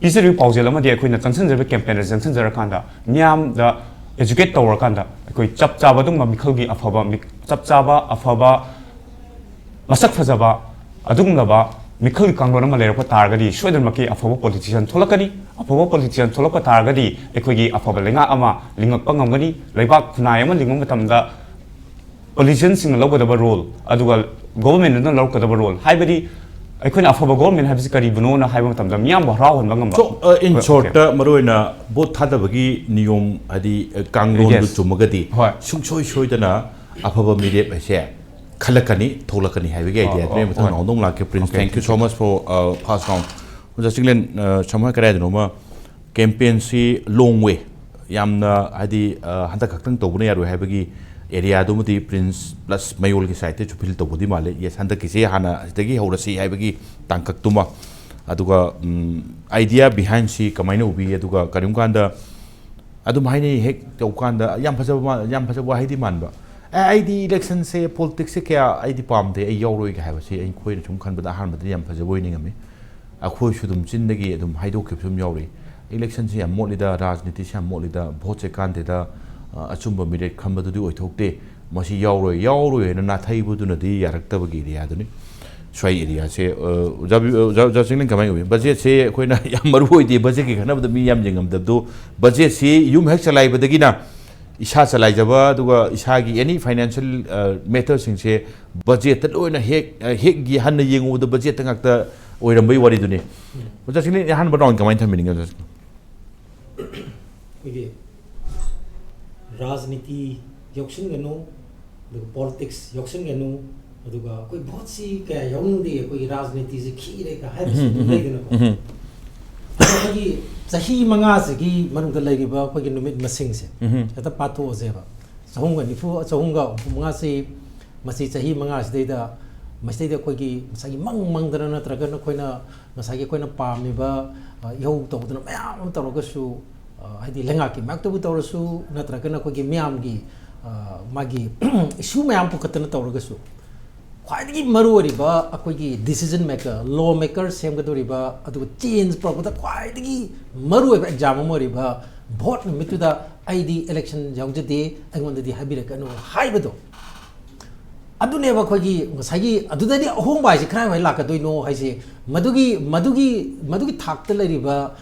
ꯄꯤꯖꯔꯤꯕ ꯄꯥꯎꯖꯦꯜ ꯑꯃꯗꯤ ꯑꯩꯈꯣꯏꯅ ꯆꯪꯁꯤꯟꯖꯔꯤꯕ ꯀꯦꯝꯄꯦꯟꯗ ꯆꯪꯁꯤꯟꯖꯔꯀꯥꯟꯗ, ꯃꯤꯌꯥꯝꯗ ꯑꯦꯖꯨꯀꯦꯠ ꯇꯧꯔꯀꯥꯟꯗ, ꯑꯩꯈꯣꯏ ꯆꯞ ꯆꯥꯕ ꯑꯗꯨꯒꯨꯝꯕ ꯃꯤꯈꯜꯒꯤ ꯑꯐꯕ ꯃꯤ-, ꯆꯞ ꯆꯥꯕ ꯑꯐꯕ ꯃꯁꯛ ꯐꯖꯕ ꯑꯗꯨꯒꯨꯝꯂꯕ ꯃꯤꯈꯜꯒꯤ ꯀꯥꯡꯂꯣꯟ ꯑꯃ ꯂꯩꯔꯛꯄ ꯇꯥꯔꯒꯗꯤ ꯁꯣꯏꯗꯅꯃꯛꯀꯤ ꯑꯐꯕ ꯄꯣꯂꯤꯇꯤꯁꯤꯌꯥꯟ ꯊꯣꯛꯂꯛꯀꯅꯤ꯫ ꯑꯐꯕ ꯄꯣꯂꯤꯇꯤꯁꯤꯌꯥꯟ ꯊꯣꯛꯂꯛꯄ ꯇꯥꯔꯒꯗꯤ ꯑꯩꯈꯣꯏꯒꯤ ꯑꯐꯕ ꯂꯩꯉꯥꯛ ꯑꯃ ꯂꯤꯡꯉꯛꯄ ꯉꯝꯒꯅꯤ꯫ ꯂꯩꯕꯥꯛ ꯈꯨꯟꯅꯥꯏ ꯑꯃ ꯂꯤꯡꯕ ꯃꯇꯝꯗ ꯄꯣꯂꯤꯇꯤꯁꯤꯌꯟꯁꯤꯡꯅ ꯂꯧꯒꯗꯕ ꯔꯣꯜ, ꯑꯗꯨꯒ ꯒꯣꯚꯔꯟꯃꯦꯟꯠ ꯑꯗꯨꯅ ꯂꯧꯔꯛꯀꯗꯕ ꯔꯣꯜ, ꯍꯥꯏꯕꯗꯤ ꯑꯩꯈꯣꯏꯅ ꯑꯐꯕ ꯒꯣꯚꯔꯟꯃꯦꯟꯠ ꯍꯥꯏꯕꯁꯤ ꯀꯔꯤꯕꯨꯅꯣꯅ ꯍꯥꯏꯕ ꯃꯇꯝꯗ ꯃꯤꯌꯥꯝꯕꯨ ꯍꯔꯥꯎꯍꯟꯕ ꯉꯝꯕ꯫ So, uh, in short, ꯃꯔꯨꯑꯣꯏꯅ ꯚꯣꯠ ꯊꯥꯗꯕꯒꯤ ꯅꯤꯌꯣꯝ, ꯍꯥꯏꯗꯤ, uh, ꯀꯥꯡꯂꯣꯟꯗꯨ Yes. ꯆꯨꯝꯃꯒꯗꯤ ꯍꯣꯏ. ꯁꯨꯡꯁꯣꯏ ꯁꯣꯏꯗꯅ ꯑꯐꯕ ꯃꯤꯔꯦꯞ ꯍꯥꯏꯁꯦ ꯈꯜꯂꯛꯀꯅꯤ, ꯊꯣꯛꯂꯛꯀꯅꯤ ꯍꯥꯏꯕꯒꯤ ꯑꯣ, ꯑꯥꯏꯗꯤꯌꯥꯗꯨꯅꯦ꯫ ꯑꯣ, ꯃꯊꯪ ꯍꯣꯏ. ꯅꯉꯣꯟꯗ ꯑꯃꯨꯛ ꯂꯥꯛꯀꯦ, Prince. Okay, Thank you so much for, uh, first round. ꯑꯣꯖꯥ ꯆꯤꯡꯂꯦꯟ, uh, ꯁꯝꯍꯥꯏ ꯀꯗꯥꯏꯗꯅꯣꯃ ꯀꯦꯝꯄꯦꯟꯁꯤ ꯂꯣꯡ ꯋꯦ, ꯌꯥꯝꯅ, ꯍꯥꯏꯗꯤ, uh, ꯍꯟꯗꯛ ꯈꯛꯇꯪ ꯇꯧꯕꯅ ꯌꯥꯔꯣꯏ ꯍꯥꯏꯕꯒꯤ ꯑꯦꯔꯤꯌꯥꯗꯨꯃꯗꯤ Prince plus ꯃꯌꯣꯜꯒꯤ ꯁꯥꯏꯠꯇꯁꯨ ꯐꯤꯜ ꯇꯧꯕꯗꯤ ꯃꯥꯜꯂꯦ꯫ Yes, ꯍꯟꯗꯛꯀꯤꯁꯦ ꯍꯥꯟꯅ ꯑꯁꯤꯗꯒꯤ ꯍꯧꯔꯁꯤ ꯍꯥꯏꯕꯒꯤ ꯇꯥꯡꯀꯛꯇꯨꯃ꯫ ꯑꯗꯨꯒ, ꯎꯝ, ꯑꯥꯏꯗꯤꯌꯥ ꯕꯤꯍꯥꯏꯟꯁꯤ ꯀꯃꯥꯏꯅ ꯎꯕꯤ? ꯑꯗꯨꯒ ꯀꯔꯤꯒꯨꯝꯕ ꯀꯥꯟꯗ ꯑꯗꯨꯝ ꯍꯥꯏꯅꯩ, ꯍꯦꯛ ꯇꯧꯕ ꯀꯥꯟꯗ ꯌꯥꯝ ꯐꯖꯕ ꯃꯥ-, ꯌꯥꯝ ꯐꯖꯕ ꯋꯥꯍꯩꯗꯤ ꯃꯥꯟꯕ, "ꯑꯦ, ꯑꯩꯗꯤ ꯏꯂꯦꯛꯁꯟꯁꯦ, ꯄꯣꯂꯤꯇꯤꯛꯁꯁꯦ ꯀꯌꯥ ꯑꯩꯗꯤ ꯄꯥꯝꯗꯦ, ꯑꯩ ꯌꯥꯎꯔꯣꯏꯒ" ꯍꯥꯏꯕꯁꯤ ꯑꯩꯈꯣꯏꯅ ꯁꯨꯝ ꯈꯟꯕꯗ ꯑꯍꯥꯟꯕꯗꯗꯤ ꯌꯥꯝ ꯐꯖꯕ ꯑꯣꯏꯅ ꯅꯤꯡꯉꯝꯃꯤ꯫ ꯑꯩꯈꯣꯏꯁꯨ ꯑꯗꯨꯝ ꯆꯤꯟꯗꯒꯤ ꯑꯗꯨꯝ ꯍꯥꯏꯗꯣꯛꯈꯤꯕꯁꯨ ꯑꯗꯨꯝ ꯌꯥꯎꯔꯤ, "ꯏꯂꯦꯛꯁꯟꯁꯦ ꯌꯥꯝ ꯃꯣꯠꯂꯤꯗ, ꯔꯥꯖꯅꯤꯇꯤꯁꯦ ꯌꯥꯝ ꯃꯣꯠꯂꯤꯗ, ꯚꯣꯠꯁꯦ ꯀꯥꯟꯗꯦꯗ, ꯑ, ꯑꯆꯨꯝꯕ ꯃꯤꯔꯦꯞ ꯈꯟꯕꯗꯨꯗꯤ ꯑꯣꯏꯊꯣꯛꯇꯦ, ꯃꯁꯤ ꯌꯥꯎꯔꯣꯏ, ꯌꯥꯎꯔꯣꯏ" ꯍꯥꯏꯅ ꯅꯥꯊꯩꯕꯗꯨꯅꯗꯤ ꯌꯥꯔꯛꯇꯕꯒꯤ ꯑꯦꯔꯤꯌꯥꯗꯨꯅꯤ꯫ ꯁ꯭ꯋꯥꯏ ꯑꯦꯔꯤꯌꯥꯁꯦ, ꯑ, ꯑꯣꯖꯥ ꯕꯤ-, ꯑꯣꯖꯥ, ꯑꯣꯖꯥ ꯆꯤꯡꯂꯦꯟ ꯀꯃꯥꯏꯅ ꯎꯏ? ꯕꯖꯦꯠꯁꯦ ꯑꯩꯈꯣꯏꯅ ꯌꯥꯝ ꯃꯔꯨ ꯑꯣꯏꯗꯦ, ꯕꯖꯦꯠꯀꯤ ꯈꯟꯅꯕꯗ ꯃꯤ ꯌꯥꯝ ꯌꯦꯡꯉꯝꯗꯕꯗꯣ, ꯕꯖꯦꯠꯁꯤ ꯌꯨꯝ ꯍꯦꯛ ꯆꯂꯥꯏꯕꯗꯒꯤꯅ ꯏꯁꯥ ꯆꯂꯥꯏꯖꯕ, ꯑꯗꯨꯒ ꯏꯁꯥꯒꯤ ꯑꯦꯅꯤ ꯐꯥꯏꯅꯥꯟꯁꯤꯌꯦꯜ, ꯑ, ꯃꯦꯇꯔꯁꯤꯡꯁꯦ ꯕꯖꯦꯠꯇ ꯂꯣꯏꯅ ꯍꯦꯛ, ꯑ, ꯍꯦꯛ ꯌꯦ-, ꯍꯟꯅ ꯌꯦꯡꯉꯨꯕꯗ ꯕꯖꯦꯠꯇ ꯉꯥꯛꯇ ꯑꯣꯏꯔꯝꯕꯒꯤ ꯋꯥꯔꯤꯗꯨꯅꯤ꯫ ꯑꯣꯖꯥ ꯆꯤꯡꯂꯦꯟ, ꯑꯍꯥꯟꯕ ꯔꯥꯎꯟ ꯀꯃꯥꯏꯅ ꯊꯝꯕꯤꯅꯤꯡꯉꯤ, ꯑꯣꯖꯥ? ꯑꯩꯈꯣꯏꯒꯤ ꯔꯥꯖꯅꯤꯇꯤ ꯌꯥꯎꯁꯤꯟꯒꯅꯨ, ꯑꯗꯨꯒ ꯄꯣꯂꯤꯇꯤꯛꯁ ꯌꯥꯎꯁꯤꯟꯒꯅꯨ, ꯑꯗꯨꯒ ꯑꯩꯈꯣꯏ ꯚꯣꯠꯁꯤ ꯀꯌꯥ ꯌꯥꯎꯅꯤꯡꯗꯦ, ꯑꯩꯈꯣꯏꯒꯤ ꯔꯥꯖꯅꯤꯇꯤꯁꯤ ꯈꯤꯔꯦꯒ ꯍꯥꯏꯕꯁꯤ ꯑꯗꯨꯝ ꯂꯩꯗꯅꯀꯣ꯫ ꯑꯗꯣ ꯑꯩꯈꯣꯏꯒꯤ ꯆꯍꯤ ꯃꯉꯥꯁꯤꯒꯤ ꯃꯅꯨꯡꯗ ꯂꯩꯔꯤꯕ ꯑꯩꯈꯣꯏꯒꯤ ꯅꯨꯃꯤꯠ ꯃꯁꯤꯡꯁꯦ ꯍꯦꯛꯇ ꯄꯥꯊꯣꯛꯑꯁꯦꯕ꯫ ꯆꯍꯨꯝꯒ ꯅꯤꯐꯨ, ꯆꯍꯨꯝꯒ ꯍꯨꯝꯐꯨ ꯃꯉꯥꯁꯤ, ꯃꯁꯤ ꯆꯍꯤ ꯃꯉꯥꯁꯤꯗꯩꯗ, ꯃꯁꯤꯗꯩꯗ ꯑꯩꯈꯣꯏꯒꯤ ꯉꯁꯥꯏꯒꯤ ꯃꯪ ꯃꯪꯗꯅ ꯅꯠꯇ꯭ꯔꯒꯅ ꯑꯩꯈꯣꯏꯅ ꯉꯁꯥꯏꯒꯤ ꯑꯩꯈꯣꯏꯅ ꯄꯥꯝꯃꯤꯕ, ꯑ, ꯏꯍꯧ ꯇꯧꯗꯅ ꯃꯌꯥꯝ ꯑꯃ ꯇꯧꯔꯒꯁꯨ, ꯑ, ꯍꯥꯏꯗꯤ ꯂꯩꯉꯥꯛꯀꯤ ꯃꯥꯏꯌꯣꯛꯇꯕꯨ ꯇꯧꯔꯁꯨ, ꯅꯠꯇ꯭ꯔꯒꯅ ꯑꯩꯈꯣꯏꯒꯤ ꯃꯤꯌꯥꯝꯒꯤ, ꯑ, ꯃꯥꯒꯤ ꯏꯁꯨ ꯃꯌꯥꯝ ꯄꯨꯈꯠꯇꯅ ꯇꯧꯔꯒꯁꯨ, ꯈ꯭ꯋꯥꯏꯗꯒꯤ ꯃꯔꯨ ꯑꯣꯏꯔꯤꯕ ꯑꯩꯈꯣꯏꯒꯤ decision maker, law maker ꯁꯦꯝꯒꯗꯧꯔꯤꯕ, ꯑꯗꯨꯒ ꯆꯦꯟꯖ ꯄꯨꯔꯛꯄꯗ ꯈ꯭ꯋꯥꯏꯗꯒꯤ ꯃꯔꯨ ꯑꯣꯏꯕ ꯑꯦꯛꯖꯥꯝ ꯑꯃ ꯑꯣꯏꯔꯤꯕ ꯚꯣꯠ ꯅꯨꯃꯤꯠꯇꯨꯗ "ꯑꯩꯗꯤ ꯏꯂꯦꯛꯁꯟ ꯌꯥꯎꯖꯗꯦ, ꯑꯩꯉꯣꯟꯗꯗꯤ ꯍꯥꯏꯕꯤꯔꯛꯀꯅꯨ" ꯍꯥꯏꯕꯗꯣ, ꯑꯗꯨꯅꯦꯕ ꯑꯩꯈꯣꯏꯒꯤ ꯉꯁꯥꯏꯒꯤ꯫ ꯑꯗꯨꯗꯗꯤ ꯑꯍꯣꯡꯕ ꯍꯥꯏꯁꯦ ꯀꯗꯥꯏꯋꯥꯏ ꯂꯥꯛꯀꯗꯣꯏꯅꯣ ꯍꯥꯏꯁꯦ, ꯃꯗꯨꯒꯤ, ꯃꯗꯨꯒꯤ, ꯃꯗꯨꯒꯤ ꯊꯥꯛꯇ ꯂꯩꯔꯤꯕ,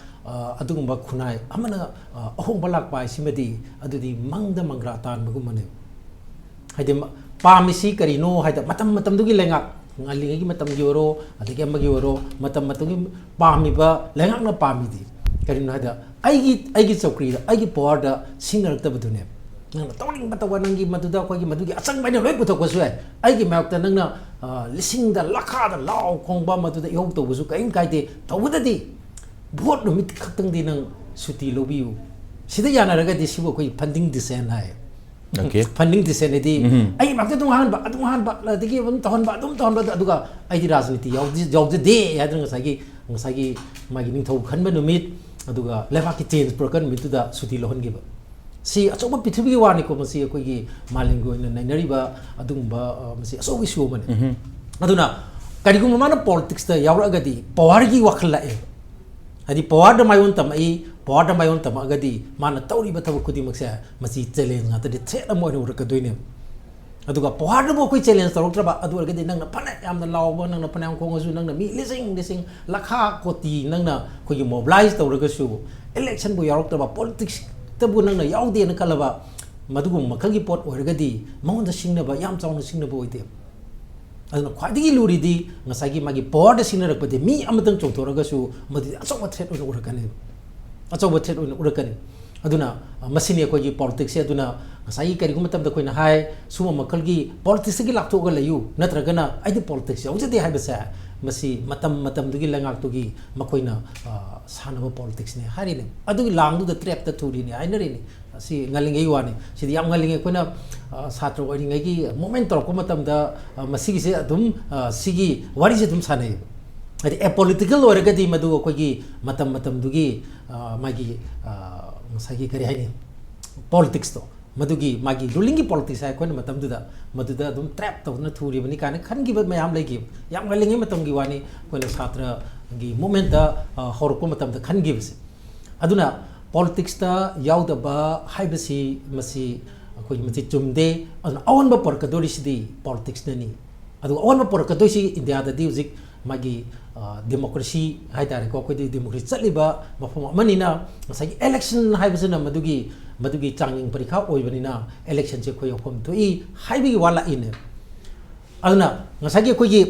ꯑ, ꯑꯗꯨꯒꯨꯝꯕ ꯈꯨꯟꯅꯥꯏ ꯑꯃꯅ, ꯑ, ꯑꯍꯣꯡꯕ ꯂꯥꯛꯄ ꯍꯥꯏꯁꯤꯃꯗꯤ ꯑꯗꯨꯗꯤ ꯃꯪꯗ ꯃꯪꯒ꯭ꯔꯥ ꯇꯥꯟꯕꯒꯨꯝꯕꯅꯦꯕ꯫ ꯍꯥꯏꯗꯤ ꯃ-, ꯄꯥꯝꯃꯤꯁꯤ ꯀꯔꯤꯅꯣ ꯍꯥꯏꯗ, ꯃꯇꯝ ꯃꯇꯝꯗꯨꯒꯤ ꯂꯩꯉꯥꯛ, ꯉꯜꯂꯤꯉꯩꯒꯤ ꯃꯇꯝꯒꯤ ꯑꯣꯏꯔꯣ, ꯑꯗꯒꯤ ꯑꯃꯒꯤ ꯑꯣꯏꯔꯣ, ꯃꯇꯝ ꯃꯇꯝꯒꯤ ꯄꯥꯝꯃꯤꯕ ꯂꯩꯉꯥꯛꯅ ꯄꯥꯝꯃꯤꯗꯤ ꯀꯔꯤꯅꯣ ꯍꯥꯏꯗ, ꯑꯩꯒꯤ, ꯑꯩꯒꯤ ꯆꯧꯀ꯭ꯔꯤꯗ, ꯑꯩꯒꯤ ꯄꯋꯥꯔꯗ ꯁꯤꯡꯅꯔꯛꯇꯕꯗꯨꯅꯦ꯫ ꯅꯪꯅ ꯇꯧꯅꯤꯡꯕ ꯇꯧꯕ, ꯅꯪꯒꯤ ꯃꯗꯨꯗ ꯑꯩꯈꯣꯏꯒꯤ ꯃꯗꯨꯒꯤ ꯑꯆꯪꯕ ꯑꯩꯅ ꯂꯣꯏ ꯄꯨꯊꯣꯛꯄꯁꯨ ꯌꯥꯏ꯫ ꯑꯩꯒꯤ ꯃꯥꯌꯣꯛꯇ ꯅꯪꯅ, ꯑ, ꯂꯤꯁꯤꯡꯗ, ꯂꯥꯈꯥꯗ ꯂꯥꯎ ꯈꯣꯡꯕ ꯃꯗꯨꯗ ꯏꯍꯧ ꯇꯧꯕꯁꯨ ꯀꯔꯤꯝ ꯀꯥꯏꯗꯦ꯫ ꯇꯧꯕꯗꯗꯤ ꯚꯣꯠ ꯅꯨꯃꯤꯠ ꯈꯛꯇꯪꯗꯤ ꯅꯪ ꯁꯨꯇꯤ ꯂꯧꯕꯤꯌꯨ꯫ ꯁꯤꯗ ꯌꯥꯅꯔꯒꯗꯤ ꯁꯤꯕꯨ ꯑꯩꯈꯣꯏ funding dissent ꯍꯥꯏ꯫ Okay. Funding dissent ꯍꯥꯏꯗꯤ, ꯎꯝ꯫ ꯑꯩ ꯃꯥꯌꯣꯛꯇ ꯑꯗꯨꯝ ꯍꯥꯏꯍꯟꯕ, ꯑꯗꯨꯝ ꯍꯥꯏꯍꯟꯕ, ꯑꯗꯒꯤ ꯑꯗꯨꯝ ꯇꯧꯍꯟꯕ, ꯑꯗꯨꯝ ꯇꯧꯍꯟꯕ, ꯑꯗꯨꯒ ꯑꯩꯗꯤ ꯔꯥꯖꯅꯤꯇꯤ ꯌꯥꯎꯖ-, ꯌꯥꯎꯖꯗꯦ ꯍꯥꯏꯗꯅ ꯉꯁꯥꯏꯒꯤ, ꯉꯁꯥꯏꯒꯤ ꯃꯥꯒꯤ ꯅꯤꯡꯊꯧ ꯈꯟꯕ ꯅꯨꯃꯤꯠ, ꯑꯗꯨꯒ ꯂꯩꯕꯥꯛꯀꯤ change ꯄꯨꯔꯛꯀꯟ ꯅꯨꯃꯤꯠꯇꯨꯗ ꯁꯨꯇꯤ ꯂꯧꯍꯟꯈꯤꯕ꯫ ꯁꯤ ꯑꯆꯧꯕ ꯄ꯭ꯔꯤꯊꯤꯕꯤꯒꯤ ꯋꯥꯅꯤꯀꯣ, ꯃꯁꯤ ꯑꯩꯈꯣꯏꯒꯤ ꯃꯥꯂꯦꯝꯒꯤ ꯑꯣꯏꯅ ꯅꯩꯅꯔꯤꯕ ꯑꯗꯨꯒꯨꯝꯕ, ꯑ, ꯃꯁꯤ ꯑꯆꯧꯕ issue ꯑꯃꯅꯤ꯫ ꯎꯝ꯫ ꯑꯗꯨꯅ ꯀꯔꯤꯒꯨꯝꯕ ꯃꯥꯅ politicsꯇ ꯌꯥꯎꯔꯛꯑꯒꯗꯤ powerꯒꯤ ꯋꯥꯈꯜ ꯂꯥꯛꯑꯦ꯫ ꯍꯥꯏꯗꯤ powerꯗ ꯃꯥꯏꯑꯣꯟ ꯇꯝꯃꯛꯏ, powerꯗ ꯃꯥꯏꯑꯣꯟ ꯇꯝꯃꯛꯑꯒꯗꯤ ꯃꯥꯅ ꯇꯧꯔꯤꯕ ꯊꯕꯛ ꯈꯨꯗꯤꯡꯃꯛꯁꯦ ꯃꯁꯤ challenge ꯉꯥꯛꯇꯅꯤ, threat ꯑꯃ ꯑꯣꯏꯅ ꯎꯔꯛꯀꯗꯣꯏꯅꯦꯕ꯫ ꯑꯗꯨꯒ powerꯗꯨꯕꯨ ꯑꯩꯈꯣꯏ challenge ꯇꯧꯔꯛꯇ꯭ꯔꯕ, ꯑꯗꯨ ꯑꯣꯏꯔꯒꯗꯤ ꯅꯪꯅ ꯐꯅ ꯌꯥꯝꯅ ꯂꯥꯎꯕ, ꯅꯪꯅ ꯐꯅ ꯌꯥꯝ ꯈꯣꯡꯉꯁꯨ, ꯅꯪꯅ ꯃꯤ ꯂꯤꯁꯤꯡ ꯂꯤꯁꯤꯡ, ꯂꯥꯈꯥ ꯀꯣꯇꯤ ꯅꯪꯅ ꯑꯩꯈꯣꯏꯒꯤ mobilize ꯇꯧꯔꯒꯁꯨ, electionꯕꯨ ꯌꯥꯎꯔꯛꯇ꯭ꯔꯕ, politicsꯇꯕꯨ ꯅꯪꯅ ꯌꯥꯎꯗꯦꯅ ꯈꯜꯂꯕ, ꯃꯗꯨꯒꯨꯝꯕ ꯃꯈꯜꯒꯤ ꯄꯣꯠ ꯑꯣꯏꯔꯒꯗꯤ ꯃꯉꯣꯟꯗ ꯁꯤꯡꯅꯕ, ꯌꯥꯝ ꯆꯥꯎꯅ ꯁꯤꯡꯅꯕ ꯑꯣꯏꯗꯦ꯫ ꯑꯗꯨꯅ ꯈ꯭ꯋꯥꯏꯗꯒꯤ ꯂꯨꯔꯤꯗꯤ ꯉꯁꯥꯏꯒꯤ ꯃꯥꯒꯤ powerꯗ ꯁꯤꯡꯅꯔꯛꯄꯗꯤ ꯃꯤ ꯑꯃꯇꯪ ꯆꯣꯡꯊꯣꯔꯒꯁꯨ ꯃꯗꯨꯗꯤ ꯑꯆꯧꯕ threat ꯑꯣꯏꯅ ꯎꯔꯛꯀꯅꯤ, ꯑꯆꯧꯕ threat ꯑꯣꯏꯅ ꯎꯔꯛꯀꯅꯤ꯫ ꯑꯗꯨꯅ, ꯑ, ꯃꯁꯤꯅꯤ ꯑꯩꯈꯣꯏꯒꯤ politicsꯁꯦ꯫ ꯑꯗꯨꯅ ꯉꯁꯥꯏꯒꯤ ꯀꯔꯤꯒꯨꯝꯕ ꯃꯇꯝꯗ ꯑꯩꯈꯣꯏꯅ ꯍꯥꯏ, ꯁꯨꯝꯕ ꯃꯈꯜꯒꯤ politicsꯇꯒꯤ ꯂꯥꯞꯊꯣꯛꯑꯒ ꯂꯩꯌꯨ, ꯅꯠꯇ꯭ꯔꯒꯅ ꯑꯩꯗꯤ politics ꯌꯥꯎꯖꯗꯦ ꯍꯥꯏꯕꯁꯦ, ꯃꯁꯤ ꯃꯇꯝ ꯃꯇꯝꯗꯨꯒꯤ ꯂꯩꯉꯥꯛꯇꯨꯒꯤ ꯃꯈꯣꯏꯅ, ꯑ, ꯁꯥꯟꯅꯕ politicsꯅꯦ ꯍꯥꯏꯔꯤꯅꯦ꯫ ꯑꯗꯨꯒꯤ ꯂꯥꯡꯗꯨꯗ trapꯇ ꯊꯨꯔꯤꯅꯦ ꯍꯥꯏꯅꯔꯤꯅꯦ꯫ ꯑꯁꯤ ꯉꯜꯂꯤꯉꯩꯒꯤ ꯋꯥꯅꯤ꯫ ꯁꯤꯗꯤ ꯌꯥꯝ ꯉꯜꯂꯤꯉꯩ꯫ ꯑꯩꯈꯣꯏꯅ, ꯑ, ꯁꯥꯇ꯭ꯔ ꯑꯣꯏꯔꯤꯉꯩꯒꯤ movement ꯇꯧꯔꯛꯄ ꯃꯇꯝꯗ, ꯑ, ꯃꯁꯤꯒꯤꯁꯦ ꯑꯗꯨꯝ, ꯑ, ꯁꯤꯒꯤ ꯋꯥꯔꯤꯁꯦ ꯑꯗꯨꯝ ꯁꯥꯟꯅꯩꯌꯦꯕ꯫ ꯍꯥꯏꯗꯤ apolitical ꯑꯣꯏꯔꯒꯗꯤ ꯃꯗꯨ ꯑꯩꯈꯣꯏꯒꯤ ꯃꯇꯝ ꯃꯇꯝꯗꯨꯒꯤ, ꯑ, ꯃꯥꯒꯤ, ꯑ, ꯉꯁꯥꯏꯒꯤ ꯀꯔꯤ ꯍꯥꯏꯅꯤ, politicsꯇꯣ, ꯃꯗꯨꯒꯤ ꯃꯥꯒꯤ rulingꯒꯤ politics ꯍꯥꯏ ꯑꯩꯈꯣꯏꯅ ꯃꯇꯝꯗꯨꯗ, ꯃꯗꯨꯗ ꯑꯗꯨꯝ trap ꯇꯧꯗꯨꯅ ꯊꯨꯔꯤꯕꯅꯤ ꯀꯥꯏꯅ ꯈꯟꯈꯤꯕ ꯃꯌꯥꯝ ꯂꯩꯈꯤꯕ꯫ ꯌꯥꯝ ꯉꯜꯂꯤꯉꯩ ꯃꯇꯝꯒꯤ ꯋꯥꯅꯤ, ꯑꯩꯈꯣꯏꯅ ꯁꯥꯇ꯭ꯔꯒꯤ movementꯇ, ꯑ, ꯍꯧꯔꯛꯄ ꯃꯇꯝꯗ ꯈꯟꯈꯤꯕꯁꯦ꯫ ꯑꯗꯨꯅ politicsꯇ ꯌꯥꯎꯗꯕ ꯍꯥꯏꯕꯁꯤ ꯃꯁꯤ ꯑꯩꯈꯣꯏꯒꯤ ꯃꯁꯤ ꯆꯨꯝꯗꯦ꯫ ꯑꯗꯨꯅ ꯑꯑꯣꯟꯕ ꯄꯨꯔꯛꯀꯗꯧꯔꯤꯁꯤꯗꯤ politicsꯅꯅꯤ꯫ ꯑꯗꯨꯒ ꯑꯑꯣꯟꯕ ꯄꯨꯔꯛꯀꯗꯣꯏꯁꯤ ꯏꯟꯗꯤꯌꯥꯗꯗꯤ ꯍꯧꯖꯤꯛ ꯃꯥꯒꯤ, ꯑ, democracy ꯍꯥꯏ ꯇꯥꯔꯦꯀꯣ, ꯑꯩꯈꯣꯏꯗꯤ democracy ꯆꯠꯂꯤꯕ ꯃꯐꯝ ꯑꯃꯅꯤꯅ ꯉꯁꯥꯏꯒꯤ election ꯍꯥꯏꯕꯁꯤꯅ ꯃꯗꯨꯒꯤ, ꯃꯗꯨꯒꯤ ꯆꯥꯡꯌꯦꯡ ꯄꯔꯤꯈꯥ ꯑꯣꯏꯕꯅꯤꯅ ꯏꯂꯦꯛꯁꯟꯁꯦ ꯑꯩꯈꯣꯏ ꯍꯧꯐꯝ ꯊꯣꯛꯏ ꯍꯥꯏꯕꯒꯤ ꯋꯥ ꯂꯥꯛꯏꯅꯦ꯫ ꯑꯗꯨꯅ ꯉꯁꯥꯏꯒꯤ ꯑꯩꯈꯣꯏꯒꯤ,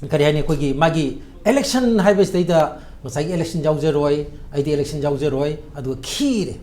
ꯀꯔꯤ ꯍꯥꯏꯅꯤ, ꯑꯩꯈꯣꯏꯒꯤ ꯃꯥꯒꯤ ꯏꯂꯦꯛꯁꯟ ꯍꯥꯏꯕꯁꯤꯗꯩꯗ ꯉꯁꯥꯏꯒꯤ ꯏꯂꯦꯛꯁꯟ ꯌꯥꯎꯖꯔꯣꯏ, ꯑꯩꯗꯤ ꯏꯂꯦꯛꯁꯟ ꯌꯥꯎꯖꯔꯣꯏ, ꯑꯗꯨꯒ ꯈꯤꯔꯦ,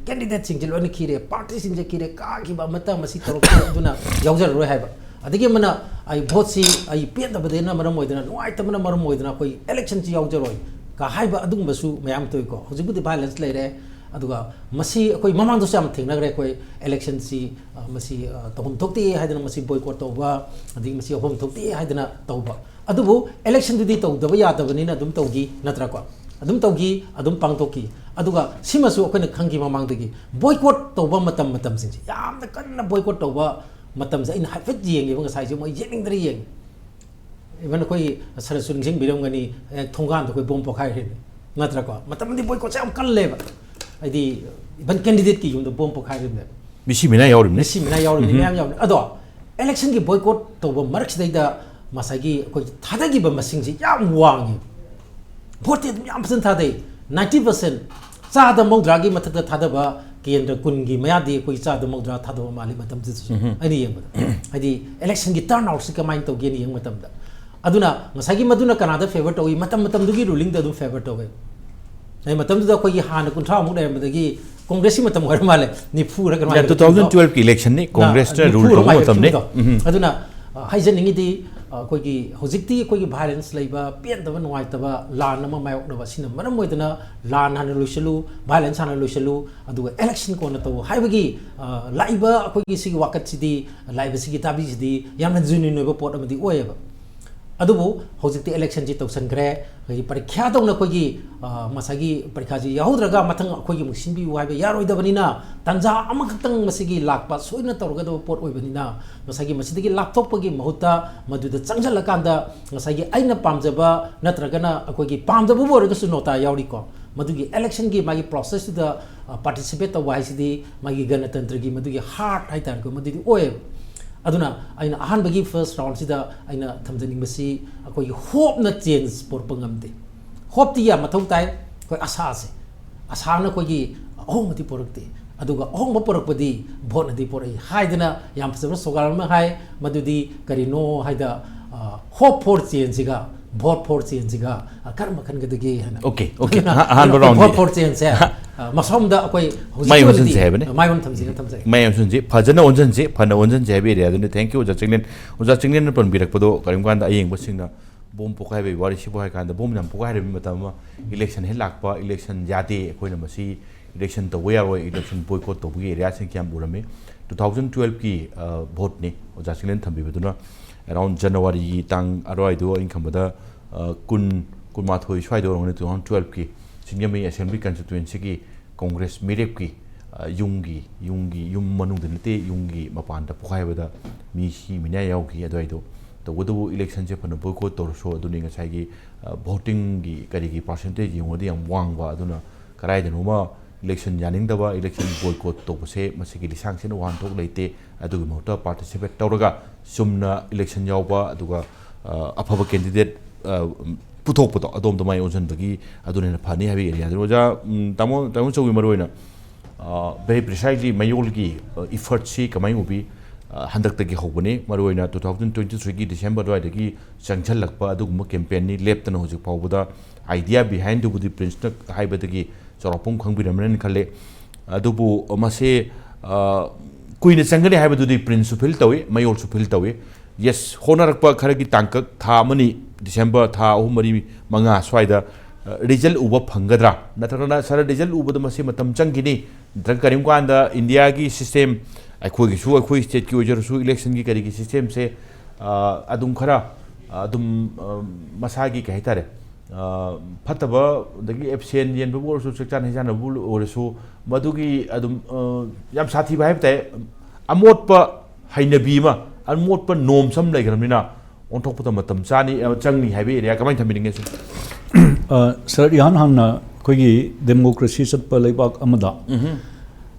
ꯀꯦꯟꯗꯤꯗꯦꯠꯁꯤꯡꯁꯦ ꯂꯣꯏꯅ ꯈꯤꯔꯦ, ꯄꯥꯔꯇꯤꯁꯤꯡꯁꯦ ꯈꯤꯔꯦ, ꯀꯥꯈꯤꯕ ꯑꯃꯠꯇ ꯃꯁꯤ ꯇꯧꯔꯛꯇꯦ, ꯑꯗꯨꯅ ꯌꯥꯎꯖꯔꯔꯣꯏ ꯍꯥꯏꯕ꯫ ꯑꯗꯒꯤ ꯑꯃꯅ, ꯑꯩ ꯚꯣꯠꯁꯤ ꯑꯩ ꯄꯦꯟꯗꯕꯗꯩꯅ ꯃꯔꯝ ꯑꯣꯏꯗꯅ, ꯅꯨꯡꯉꯥꯏꯇꯕꯅ ꯃꯔꯝ ꯑꯣꯏꯗꯅ ꯑꯩꯈꯣꯏ ꯏꯂꯦꯛꯁꯟꯁꯤ ꯌꯥꯎꯖꯔꯣꯏ ꯀ ꯍꯥꯏꯕ ꯑꯗꯨꯒꯨꯝꯕꯁꯨ ꯃꯌꯥꯝ ꯊꯣꯛꯏꯀꯣ꯫ ꯍꯧꯖꯤꯛꯄꯨꯗꯤ ꯚꯥꯏꯂꯦꯟꯁ ꯂꯩꯔꯦ, ꯑꯗꯨꯒ ꯃꯁꯤ ꯑꯩꯈꯣꯏ ꯃꯃꯥꯡꯗꯁꯨ ꯌꯥꯝ ꯊꯦꯡꯅꯈ꯭ꯔꯦ꯫ ꯑꯩꯈꯣꯏ ꯏꯂꯦꯛꯁꯟꯁꯤ, ꯑ, ꯃꯁꯤ, ꯑ, ꯇꯧꯐꯝ ꯊꯣꯛꯇꯦ ꯍꯥꯏꯗꯅ ꯃꯁꯤ ꯕꯣꯏꯀꯣꯠ ꯇꯧꯕ, ꯑꯗꯒꯤ ꯃꯁꯤ ꯍꯧꯐꯝ ꯊꯣꯛꯇꯦ ꯍꯥꯏꯗꯅ ꯇꯧꯕ꯫ ꯑꯗꯨꯕꯨ ꯏꯂꯦꯛꯁꯟꯗꯨꯗꯤ ꯇꯧꯗꯕ ꯌꯥꯗꯕꯅꯤꯅ ꯑꯗꯨꯝ ꯇꯧꯈꯤ, ꯅꯠꯇ꯭ꯔꯥꯀꯣ? ꯑꯗꯨꯝ ꯇꯧꯈꯤ, ꯑꯗꯨꯝ ꯄꯥꯡꯊꯣꯛꯈꯤ꯫ ꯑꯗꯨꯒ ꯁꯤꯃꯁꯨ ꯑꯩꯈꯣꯏꯅ ꯈꯪꯈꯤ ꯃꯃꯥꯡꯗꯒꯤ, ꯕꯣꯏꯀꯣꯠ ꯇꯧꯕ ꯃꯇꯝ, ꯃꯇꯝꯁꯤꯡꯁꯦ, ꯌꯥꯝꯅ ꯀꯟꯅ ꯕꯣꯏꯀꯣꯠ ꯇꯧꯕ ꯃꯇꯝꯁꯦ ꯑꯩꯅ ꯍꯥꯏꯐꯦꯠ ꯌꯦꯡꯉꯦꯕ ꯉꯁꯥꯏꯁꯦ, ꯃꯣꯏ ꯌꯦꯡꯅꯤꯡꯗ꯭ꯔꯦ ꯌꯦꯡꯉꯦ꯫ ꯏꯚꯟ ꯑꯩꯈꯣꯏ ꯁꯔꯁꯨ ꯅꯤꯡꯁꯤꯡꯕꯤꯔꯝꯒꯅꯤ, ꯍꯦꯛ ꯊꯣꯡꯒꯥꯟꯗ ꯑꯩꯈꯣꯏ ꯕꯣꯝ ꯄꯣꯈꯥꯏꯈ꯭ꯔꯤꯅꯤ, ꯅꯠꯇ꯭ꯔꯥꯀꯣ? ꯃꯇꯝꯗꯤ ꯕꯣꯏꯀꯣꯠꯁꯦ ꯌꯥꯝ ꯀꯜꯂꯦꯕ, ꯍꯥꯏꯗꯤ ꯏꯚꯟ ꯀꯦꯟꯗꯤꯗꯦꯠꯀꯤ ꯌꯨꯝꯗ ꯕꯣꯝ ꯄꯣꯈꯥꯏꯈ꯭ꯔꯤꯕꯅꯦꯕ꯫ ꯃꯤꯁꯤ ꯃꯤꯅꯥ ꯌꯥꯎꯔꯤꯕꯅꯤ꯫ ꯃꯤꯁꯤ ꯃꯤꯅꯥ ꯌꯥꯎꯔꯤꯕꯅꯤ, ꯃꯌꯥꯝ ꯌꯥꯎꯔꯤꯕꯅꯤ꯫ ꯑꯗꯣ ꯏꯂꯦꯛꯁꯟꯒꯤ ꯕꯣꯏꯀꯣꯠ ꯇꯧꯕ ꯃꯔꯛꯁꯤꯗꯩꯗ ꯉꯁꯥꯏꯒꯤ ꯑꯩꯈꯣꯏ ꯊꯥꯗꯈꯤꯕ ꯃꯁꯤꯡꯁꯤ ꯌꯥꯝ ꯋꯥꯡꯉꯤ꯫ ꯚꯣꯠꯇꯤ ꯑꯗꯨꯝ ꯌꯥꯝ ꯐꯖꯅ ꯊꯥꯗꯩ, ꯅꯥꯏꯟꯇꯤ ꯄꯥꯔꯁꯦꯟ, ꯆꯥꯗ ꯃꯧꯗ꯭ꯔꯥꯒꯤ ꯃꯊꯛꯇ ꯊꯥꯗꯕ, ꯀꯦꯟꯗ꯭ꯔ ꯀꯨꯟꯒꯤ ꯃꯌꯥꯗꯤ ꯑꯩꯈꯣꯏ ꯆꯥꯗ ꯃꯧꯗ꯭ꯔꯥ ꯊꯥꯗꯕ ꯃꯥꯜꯂꯤ ꯃꯇꯝꯗꯨꯗꯁꯨ, ꯑꯩꯅ ꯌꯦꯡꯕꯗ꯫ ꯍꯥꯏꯗꯤ ꯏꯂꯦꯛꯁꯟꯒꯤ ꯇꯔꯟ ꯑꯥꯎꯠꯁꯤ ꯀꯃꯥꯏꯅ ꯇꯧꯒꯦꯅ ꯌꯦꯡꯕ ꯃꯇꯝꯗ, ꯑꯗꯨꯅ ꯉꯁꯥꯏꯒꯤ ꯃꯗꯨꯅ ꯀꯅꯥꯗ ꯐꯦꯚꯔ ꯇꯧꯏ? ꯃꯇꯝ ꯃꯇꯝꯗꯨꯒꯤ ꯔꯨꯂꯤꯡꯗ ꯑꯗꯨꯝ ꯐꯦꯚꯔ ꯇꯧꯋꯦ꯫ ꯍꯥꯏꯗꯤ ꯃꯇꯝꯗꯨꯗ ꯑꯩꯈꯣꯏꯒꯤ ꯍꯥꯟꯅ ꯀꯨꯟꯊ꯭ꯔꯥꯃꯨꯛ ꯂꯩꯔꯝꯕꯗꯒꯤ ꯀꯣꯡꯒ꯭ꯔꯦꯁꯀꯤ ꯃꯇꯝ ꯑꯣꯏꯔ ꯃꯥꯜꯂꯦ, ꯅꯤꯐꯨꯔ ꯀꯩꯅꯣ ꯍꯥꯏꯕ ꯇꯨ ꯊꯥꯎꯖꯟ ꯇ꯭ꯋꯦꯜꯐꯀꯤ ꯏꯂꯦꯛꯁꯟꯅꯤ, ꯀꯣꯡꯒ꯭ꯔꯦꯁꯇ ꯔꯨꯜ ꯇꯧꯕ ꯃꯇꯝꯅꯤ꯫ ꯑꯗꯨꯅ, ꯑ, ꯍꯥꯏꯖꯅꯤꯡꯉꯤꯗꯤ, ꯑ, ꯑꯩꯈꯣꯏꯒꯤ ꯍꯧꯖꯤꯛꯇꯤ ꯑꯩꯈꯣꯏꯒꯤ ꯚꯥꯏꯂꯦꯟꯁ ꯂꯩꯕ, ꯄꯦꯟꯗꯕ, ꯅꯨꯡꯉꯥꯏꯇꯕ, ꯂꯥꯟ ꯑꯃ ꯃꯥꯌꯣꯛꯅꯕ ꯑꯁꯤꯅ ꯃꯔꯝ ꯑꯣꯏꯗꯅ ꯂꯥꯟ ꯍꯥꯟꯅ ꯂꯣꯏꯁꯤꯜꯂꯨ, ꯚꯥꯏꯂꯦꯟꯁ ꯍꯥꯟꯅ ꯂꯣꯏꯁꯤꯜꯂꯨ, ꯑꯗꯨꯒ ꯏꯂꯦꯛꯁꯟ ꯀꯣꯟꯅ ꯇꯧ ꯍꯥꯏꯕꯒꯤ, ꯑ, ꯂꯥꯛꯏꯕ ꯑꯩꯈꯣꯏꯒꯤ ꯁꯤꯒꯤ ꯋꯥꯀꯠꯁꯤꯗꯤ, ꯂꯥꯛꯏꯕ ꯁꯤꯒꯤ ꯇꯥꯕꯤꯁꯤꯗꯤ ꯌꯥꯝꯅ ꯖꯦꯅ꯭ꯌꯨꯟ ꯑꯣꯏꯕ ꯄꯣꯠ ꯑꯃꯗꯤ ꯑꯣꯏꯌꯦꯕ꯫ ꯑꯗꯨꯕꯨ ꯍꯧꯖꯤꯛꯇꯤ ꯏꯂꯦꯛꯁꯟꯁꯤ ꯇꯧꯁꯟꯈ꯭ꯔꯦ, ꯑꯩꯈꯣꯏꯒꯤ ꯄꯔꯤꯈ꯭ꯌꯥ ꯇꯧꯅ ꯑꯩꯈꯣꯏꯒꯤ, ꯑ, ꯉꯁꯥꯏꯒꯤ ꯄꯔꯤꯈ꯭ꯌꯥꯁꯤ ꯌꯥꯎꯍꯧꯗ꯭ꯔꯒ ꯃꯊꯪ ꯑꯩꯈꯣꯏꯒꯤ ꯑꯃꯨꯛ ꯁꯤꯟꯕꯤꯌꯨ ꯍꯥꯏꯕ ꯌꯥꯔꯣꯏꯗꯕꯅꯤꯅ, ꯇꯥꯟꯖꯥ ꯑꯃꯈꯛꯇꯪ ꯃꯁꯤꯒꯤ ꯂꯥꯛꯄ ꯁꯣꯏꯗꯅ ꯇꯧꯔꯒꯗꯕ ꯄꯣꯠ ꯑꯣꯏꯕꯅꯤꯅ, ꯉꯁꯥꯏꯒꯤ ꯃꯁꯤꯗꯒꯤ ꯂꯥꯞꯊꯣꯛꯄꯒꯤ ꯃꯍꯨꯠꯇ ꯃꯗꯨꯗ ꯆꯪꯁꯤꯜꯂꯀꯥꯟꯗ ꯉꯁꯥꯏꯒꯤ ꯑꯩꯅ ꯄꯥꯝꯖꯕ ꯅꯠꯇ꯭ꯔꯒꯅ ꯑꯩꯈꯣꯏꯒꯤ ꯄꯥꯝꯗꯕꯕꯨ ꯑꯣꯏꯔꯒꯁꯨ ꯅꯣꯇꯥ ꯌꯥꯎꯔꯤꯀꯣ, ꯃꯗꯨꯒꯤ ꯏꯂꯦꯛꯁꯟꯒꯤ ꯃꯥꯒꯤ ꯄ꯭ꯔꯣꯁꯦꯁꯇꯨꯗ, ꯑ, ꯄꯥꯔꯇꯤꯁꯤꯄꯦꯠ ꯇꯧꯕ ꯍꯥꯏꯁꯤꯗꯤ ꯃꯥꯒꯤ ꯒꯅꯇꯟꯇ꯭ꯔꯒꯤ ꯃꯗꯨꯒꯤ ꯍꯥꯔꯠ ꯍꯥꯏꯇꯥꯔꯦꯀꯣ, ꯃꯗꯨꯗꯤ ꯑꯣꯏꯌꯦꯕ꯫ ꯑꯗꯨꯅ ꯑꯩꯅ ꯑꯍꯥꯟꯕꯒꯤ ꯐꯥꯔꯁ ꯔꯥꯎꯟꯁꯤꯗ ꯑꯩꯅ ꯊꯝꯖꯅꯤꯡꯕꯁꯤ, ꯑꯩꯈꯣꯏꯒꯤ ꯍꯣꯞꯅ ꯆꯦꯟꯖ ꯄꯨꯔꯛꯄ ꯉꯝꯗꯦ꯫ ꯍꯣꯞꯇꯤ ꯌꯥꯝ ꯃꯊꯧ ꯇꯥꯏ, ꯑꯩꯈꯣꯏ ꯑꯁꯥꯁꯦ, ꯑꯁꯥꯅ ꯑꯩꯈꯣꯏꯒꯤ ꯑꯍꯣꯡꯕꯗꯤ ꯄꯨꯔꯛꯇꯦ꯫ ꯑꯗꯨꯒ ꯑꯍꯣꯡꯕ ꯄꯨꯔꯛꯄꯗꯤ ꯚꯣꯠꯅꯗꯤ ꯄꯨꯔꯛꯏ ꯍꯥꯏꯗꯅ ꯌꯥꯝ ꯐꯖꯕ ꯁ꯭ꯂꯣꯒꯥꯟ ꯑꯃ ꯍꯥꯏ꯫ ꯃꯗꯨꯗꯤ ꯀꯔꯤꯅꯣ ꯍꯥꯏꯗ, "Hope for Changeꯒ Vote for Changeꯒ ꯀꯔꯝꯕ ꯈꯟꯒꯗꯒꯦ?" ꯍꯥꯏꯅ꯫ Okay, okay. ꯑꯍꯥꯟꯕ roundꯗꯤ꯫ Vote for Change ꯁꯦ ꯃꯁꯣꯝꯗ ꯑꯩꯈꯣꯏ ꯍꯧꯖꯤꯛꯀꯤ ꯃꯥꯏ ꯑꯣꯏꯅꯗꯤ ꯑꯣꯟꯁꯤꯟꯁꯦ ꯍꯥꯏꯕꯅꯦ꯫ ꯃꯥꯏ ꯑꯣꯟ ꯊꯝꯁꯤꯅ ꯊꯝꯖꯩ꯫ ꯃꯥꯏ ꯑꯣꯟꯁꯤꯟꯁꯤ, ꯐꯖꯅ ꯑꯣꯟꯁꯤꯟꯁꯤ, ꯐꯅ ꯑꯣꯟꯁꯤꯟꯁꯤ ꯍꯥꯏꯕ ꯑꯦꯔꯤꯌꯥꯗꯨꯅꯤ꯫ Thank you ꯑꯣꯖꯥ ꯆꯤꯡꯂꯦꯟ꯫ ꯑꯣꯖꯥ ꯆꯤꯡꯂꯦꯟꯅ ꯄꯟꯕꯤꯔꯛꯄꯗꯣ ꯀꯔꯤꯒꯨꯝ ꯀꯥꯟꯗ ꯑꯌꯦꯡꯕꯁꯤꯡꯅ ꯕꯣꯝ ꯄꯣꯈꯥꯏꯕꯒꯤ ꯋꯥꯔꯤꯁꯤꯕꯨ ꯍꯥꯏ ꯀꯥꯟꯗ, ꯕꯣꯝ ꯌꯥꯝ ꯄꯣꯈꯥꯏꯔꯕ ꯃꯇꯝ ꯑꯃ, ꯏꯂꯦꯛꯁꯟ ꯍꯦꯛ ꯂꯥꯛꯄ, ꯏꯂꯦꯛꯁꯟ ꯌꯥꯗꯦ, ꯑꯩꯈꯣꯏꯅ ꯃꯁꯤ ꯏꯂꯦꯛꯁꯟ ꯇꯧꯕ ꯌꯥꯔꯣꯏ, ꯏꯂꯦꯛꯁꯟ ꯕꯣꯏꯀꯣꯠ ꯇꯧꯕꯒꯤ ꯑꯦꯔꯤꯌꯥꯁꯤꯡ ꯀꯌꯥꯝ ꯎꯔꯝꯃꯤ꯫ Two thousand twelveꯀꯤ ꯚꯣꯠꯅꯤ ꯑꯣꯖꯥ ꯆꯤꯡꯂꯦꯟ ꯊꯝꯕꯤꯕꯗꯨꯅ꯫ Around Januaryꯒꯤ ꯇꯥꯡ ꯑꯗꯨꯋꯥꯏꯗꯣ ꯑꯩꯅ ꯈꯟꯕꯗ ꯀꯨꯟ, ꯀꯨꯟꯃꯥꯊꯣꯏ ꯁ꯭ꯋꯥꯏꯗ ꯑꯣꯏꯔꯝꯒꯅꯤ꯫ Two thousand twelveꯀꯤ ꯁꯤꯡꯖꯃꯩ ꯑꯁꯦꯝꯕ꯭ꯂꯤ ꯀꯟꯁꯇꯤꯇ꯭ꯋꯦꯟꯁꯤꯒꯤ ꯀꯣꯡꯒ꯭ꯔꯦꯁ ꯃꯤꯔꯦꯞꯀꯤ ꯌꯨꯝꯒꯤ ꯌꯨꯝꯒꯤ ꯌꯨꯝ ꯃꯅꯨꯡꯗ ꯅꯠꯇꯦ, ꯌꯨꯝꯒꯤ ꯃꯄꯥꯟꯗ ꯄꯣꯈꯥꯏꯕꯗ ꯃꯤ ꯁꯤ ꯃꯤꯅꯥ ꯌꯥꯎꯈꯤ꯫ ꯑꯗꯨꯋꯥꯏꯗꯣ ꯇꯧꯕꯇꯕꯨ ꯏꯂꯦꯛꯁꯟꯁꯦ ꯐꯅ ꯕꯣꯏꯀꯣꯠ ꯇꯧꯔꯁꯨ, ꯑꯗꯨꯅꯤ ꯉꯁꯥꯏꯒꯤ ꯚꯣꯇꯤꯡꯒꯤ ꯀꯔꯤꯒꯤ ꯄꯥꯔꯁꯦꯟꯇꯦꯖ ꯌꯦꯡꯉꯨꯔꯗꯤ ꯌꯥꯝ ꯋꯥꯡꯕ꯫ ꯑꯗꯨꯅ ꯀꯗꯥꯏꯗꯅꯣꯃ ꯏꯂꯦꯛꯁꯟ ꯌꯥꯅꯤꯡꯗꯕ, ꯏꯂꯦꯛꯁꯟ ꯕꯣꯏꯀꯣꯠ ꯇꯧꯕꯁꯦ ꯃꯁꯤꯒꯤ ꯂꯤꯁꯥꯡꯁꯤꯟꯅ ꯋꯥꯍꯟꯊꯣꯛ ꯂꯩꯇꯦ꯫ ꯑꯗꯨꯒꯤ ꯃꯍꯨꯠꯇ ꯄꯥꯔꯇꯤꯁꯤꯄꯦꯠ ꯇꯧꯔꯒ ꯆꯨꯝꯅ ꯏꯂꯦꯛꯁꯟ ꯌꯥꯎꯕ, ꯑꯗꯨꯒ ꯑꯐꯕ ꯀꯦꯟꯗꯤꯗꯦꯠ ꯄꯨꯊꯣꯛꯄꯗꯣ, ꯑꯗꯣꯝꯗ ꯃꯥꯏ ꯑꯣꯟꯁꯤꯟꯕꯒꯤ ꯑꯗꯨꯅ ꯍꯦꯟꯅ ꯐꯅꯤ ꯍꯥꯏꯕꯒꯤ ꯑꯦꯔꯤꯌꯥꯗꯨꯅꯤ꯫ ꯑꯣꯖꯥ, ꯎꯝ, ꯇꯥꯃꯣ, ꯇꯥꯃꯣ ꯆꯧꯒꯤ ꯃꯔꯨꯑꯣꯏꯅ very precisely ꯃꯌꯣꯜꯒꯤ ꯏꯐꯔꯠꯁꯤ ꯀꯃꯥꯏꯅ ꯎꯕꯤ? ꯍꯟꯗꯛꯇꯒꯤ ꯍꯧꯕꯅꯤ꯫ ꯃꯔꯨꯑꯣꯏꯅ two thousand twenty threeꯒꯤ December ꯑꯗꯨꯋꯥꯏꯗꯒꯤ ꯆꯪꯁꯤꯜꯂꯛꯄ ꯑꯗꯨꯒꯨꯝꯕ ꯀꯦꯝꯄꯦꯟꯅꯤ꯫ ꯂꯦꯞꯇꯅ ꯍꯧꯖꯤꯛ ꯐꯥꯎꯕꯗ, ꯑꯥꯏꯗꯤꯌꯥ ꯕꯤꯍꯥꯏꯟꯗꯨꯕꯨꯗꯤ ꯄ꯭ꯔꯤꯟꯁꯅ ꯍꯥꯏꯕꯗꯒꯤ ꯆꯥꯎꯔꯥꯛꯄ ꯑꯃ ꯈꯪꯕꯤꯔꯝꯃꯅꯤꯅ ꯈꯜꯂꯦ꯫ ꯑꯗꯨꯕꯨ ꯃꯁꯦ ꯀꯨꯏꯅ ꯆꯪꯒꯅꯤ ꯍꯥꯏꯕꯗꯨꯗꯤ ꯄ꯭ꯔꯤꯟꯁꯁꯨ ꯐꯤꯜ ꯇꯧꯏ, ꯃꯌꯣꯜꯁꯨ ꯐꯤꯜ ꯇꯧꯏ꯫ ꯌꯦꯁ, ꯍꯣꯠꯅꯔꯛꯄ ꯈꯔꯒꯤ ꯇꯥꯡꯀꯛ, ꯊꯥ ꯑꯃꯅꯤ, December ꯊꯥ ꯑꯍꯨꯝ, ꯃꯔꯤ, ꯃꯉꯥ ꯁ꯭ꯋꯥꯏꯗ ꯔꯤꯖꯜ ꯎꯕ ꯐꯪꯒꯗ꯭ꯔꯥ? ꯅꯠꯇ꯭ꯔꯒꯅ ꯁꯥꯔ, ꯔꯤꯖꯜ ꯎꯕꯗ ꯃꯁꯤ ꯃꯇꯝ ꯆꯪꯈꯤꯅꯤ, ꯅꯠꯇ꯭ꯔꯒ ꯀꯔꯤꯒꯨꯝꯕ ꯀꯥꯟꯗ ꯏꯟꯗꯤꯌꯥꯒꯤ ꯁꯤꯁꯇꯦꯝ, ꯑꯩꯈꯣꯏꯒꯤꯁꯨ, ꯑꯩꯈꯣꯏ ꯁ꯭ꯇꯦꯠꯀꯤ ꯑꯣꯏꯖꯔꯁꯨ, ꯏꯂꯦꯛꯁꯟꯒꯤ ꯀꯔꯤꯒꯤ ꯁꯤꯁꯇꯦꯝꯁꯦ ꯑꯗꯨꯝ ꯈꯔ ꯑꯗꯨꯝ ꯃꯁꯥꯒꯤ ꯀꯩ ꯍꯥꯏꯇꯥꯔꯦ, ꯐꯠꯇꯕ, ꯑꯗꯒꯤ ꯑꯦꯞꯁꯦꯟ ꯌꯦꯟꯕꯕꯨ ꯑꯣꯏꯔꯁꯨ, ꯆꯥꯛꯆꯥ ꯍꯩꯖꯥꯟꯅꯕꯕꯨ ꯑꯣꯏꯔꯁꯨ, ꯃꯗꯨꯒꯤ ꯑꯗꯨꯝ ꯌꯥꯝ ꯁꯥꯊꯤꯕ ꯍꯥꯏꯕ ꯇꯥꯏ꯫ ꯑꯃꯣꯠꯄ ꯍꯩꯅꯕꯤ ꯑꯃ, ꯑꯃꯣꯠꯄ ꯅꯣꯝꯁ ꯑꯃ ꯂꯩꯈ꯭ꯔꯕꯅꯤꯅ ꯑꯣꯟꯊꯣꯛꯄꯗ ꯃꯇꯝ ꯆꯥꯅꯤ, ꯆꯪꯅꯤ ꯍꯥꯏꯕ ꯑꯦꯔꯤꯌꯥ ꯀꯃꯥꯏꯅ ꯊꯝꯕꯤꯅꯤꯡꯉꯦ ꯁꯤꯅꯤ? ꯁꯥꯔ, ꯏꯍꯥꯟ ꯍꯥꯟꯅ ꯑꯩꯈꯣꯏꯒꯤ ꯗꯦꯃꯣꯀ꯭ꯔꯦꯁꯤ ꯆꯠꯄ ꯂꯩꯕꯥꯛ ꯑꯃꯗ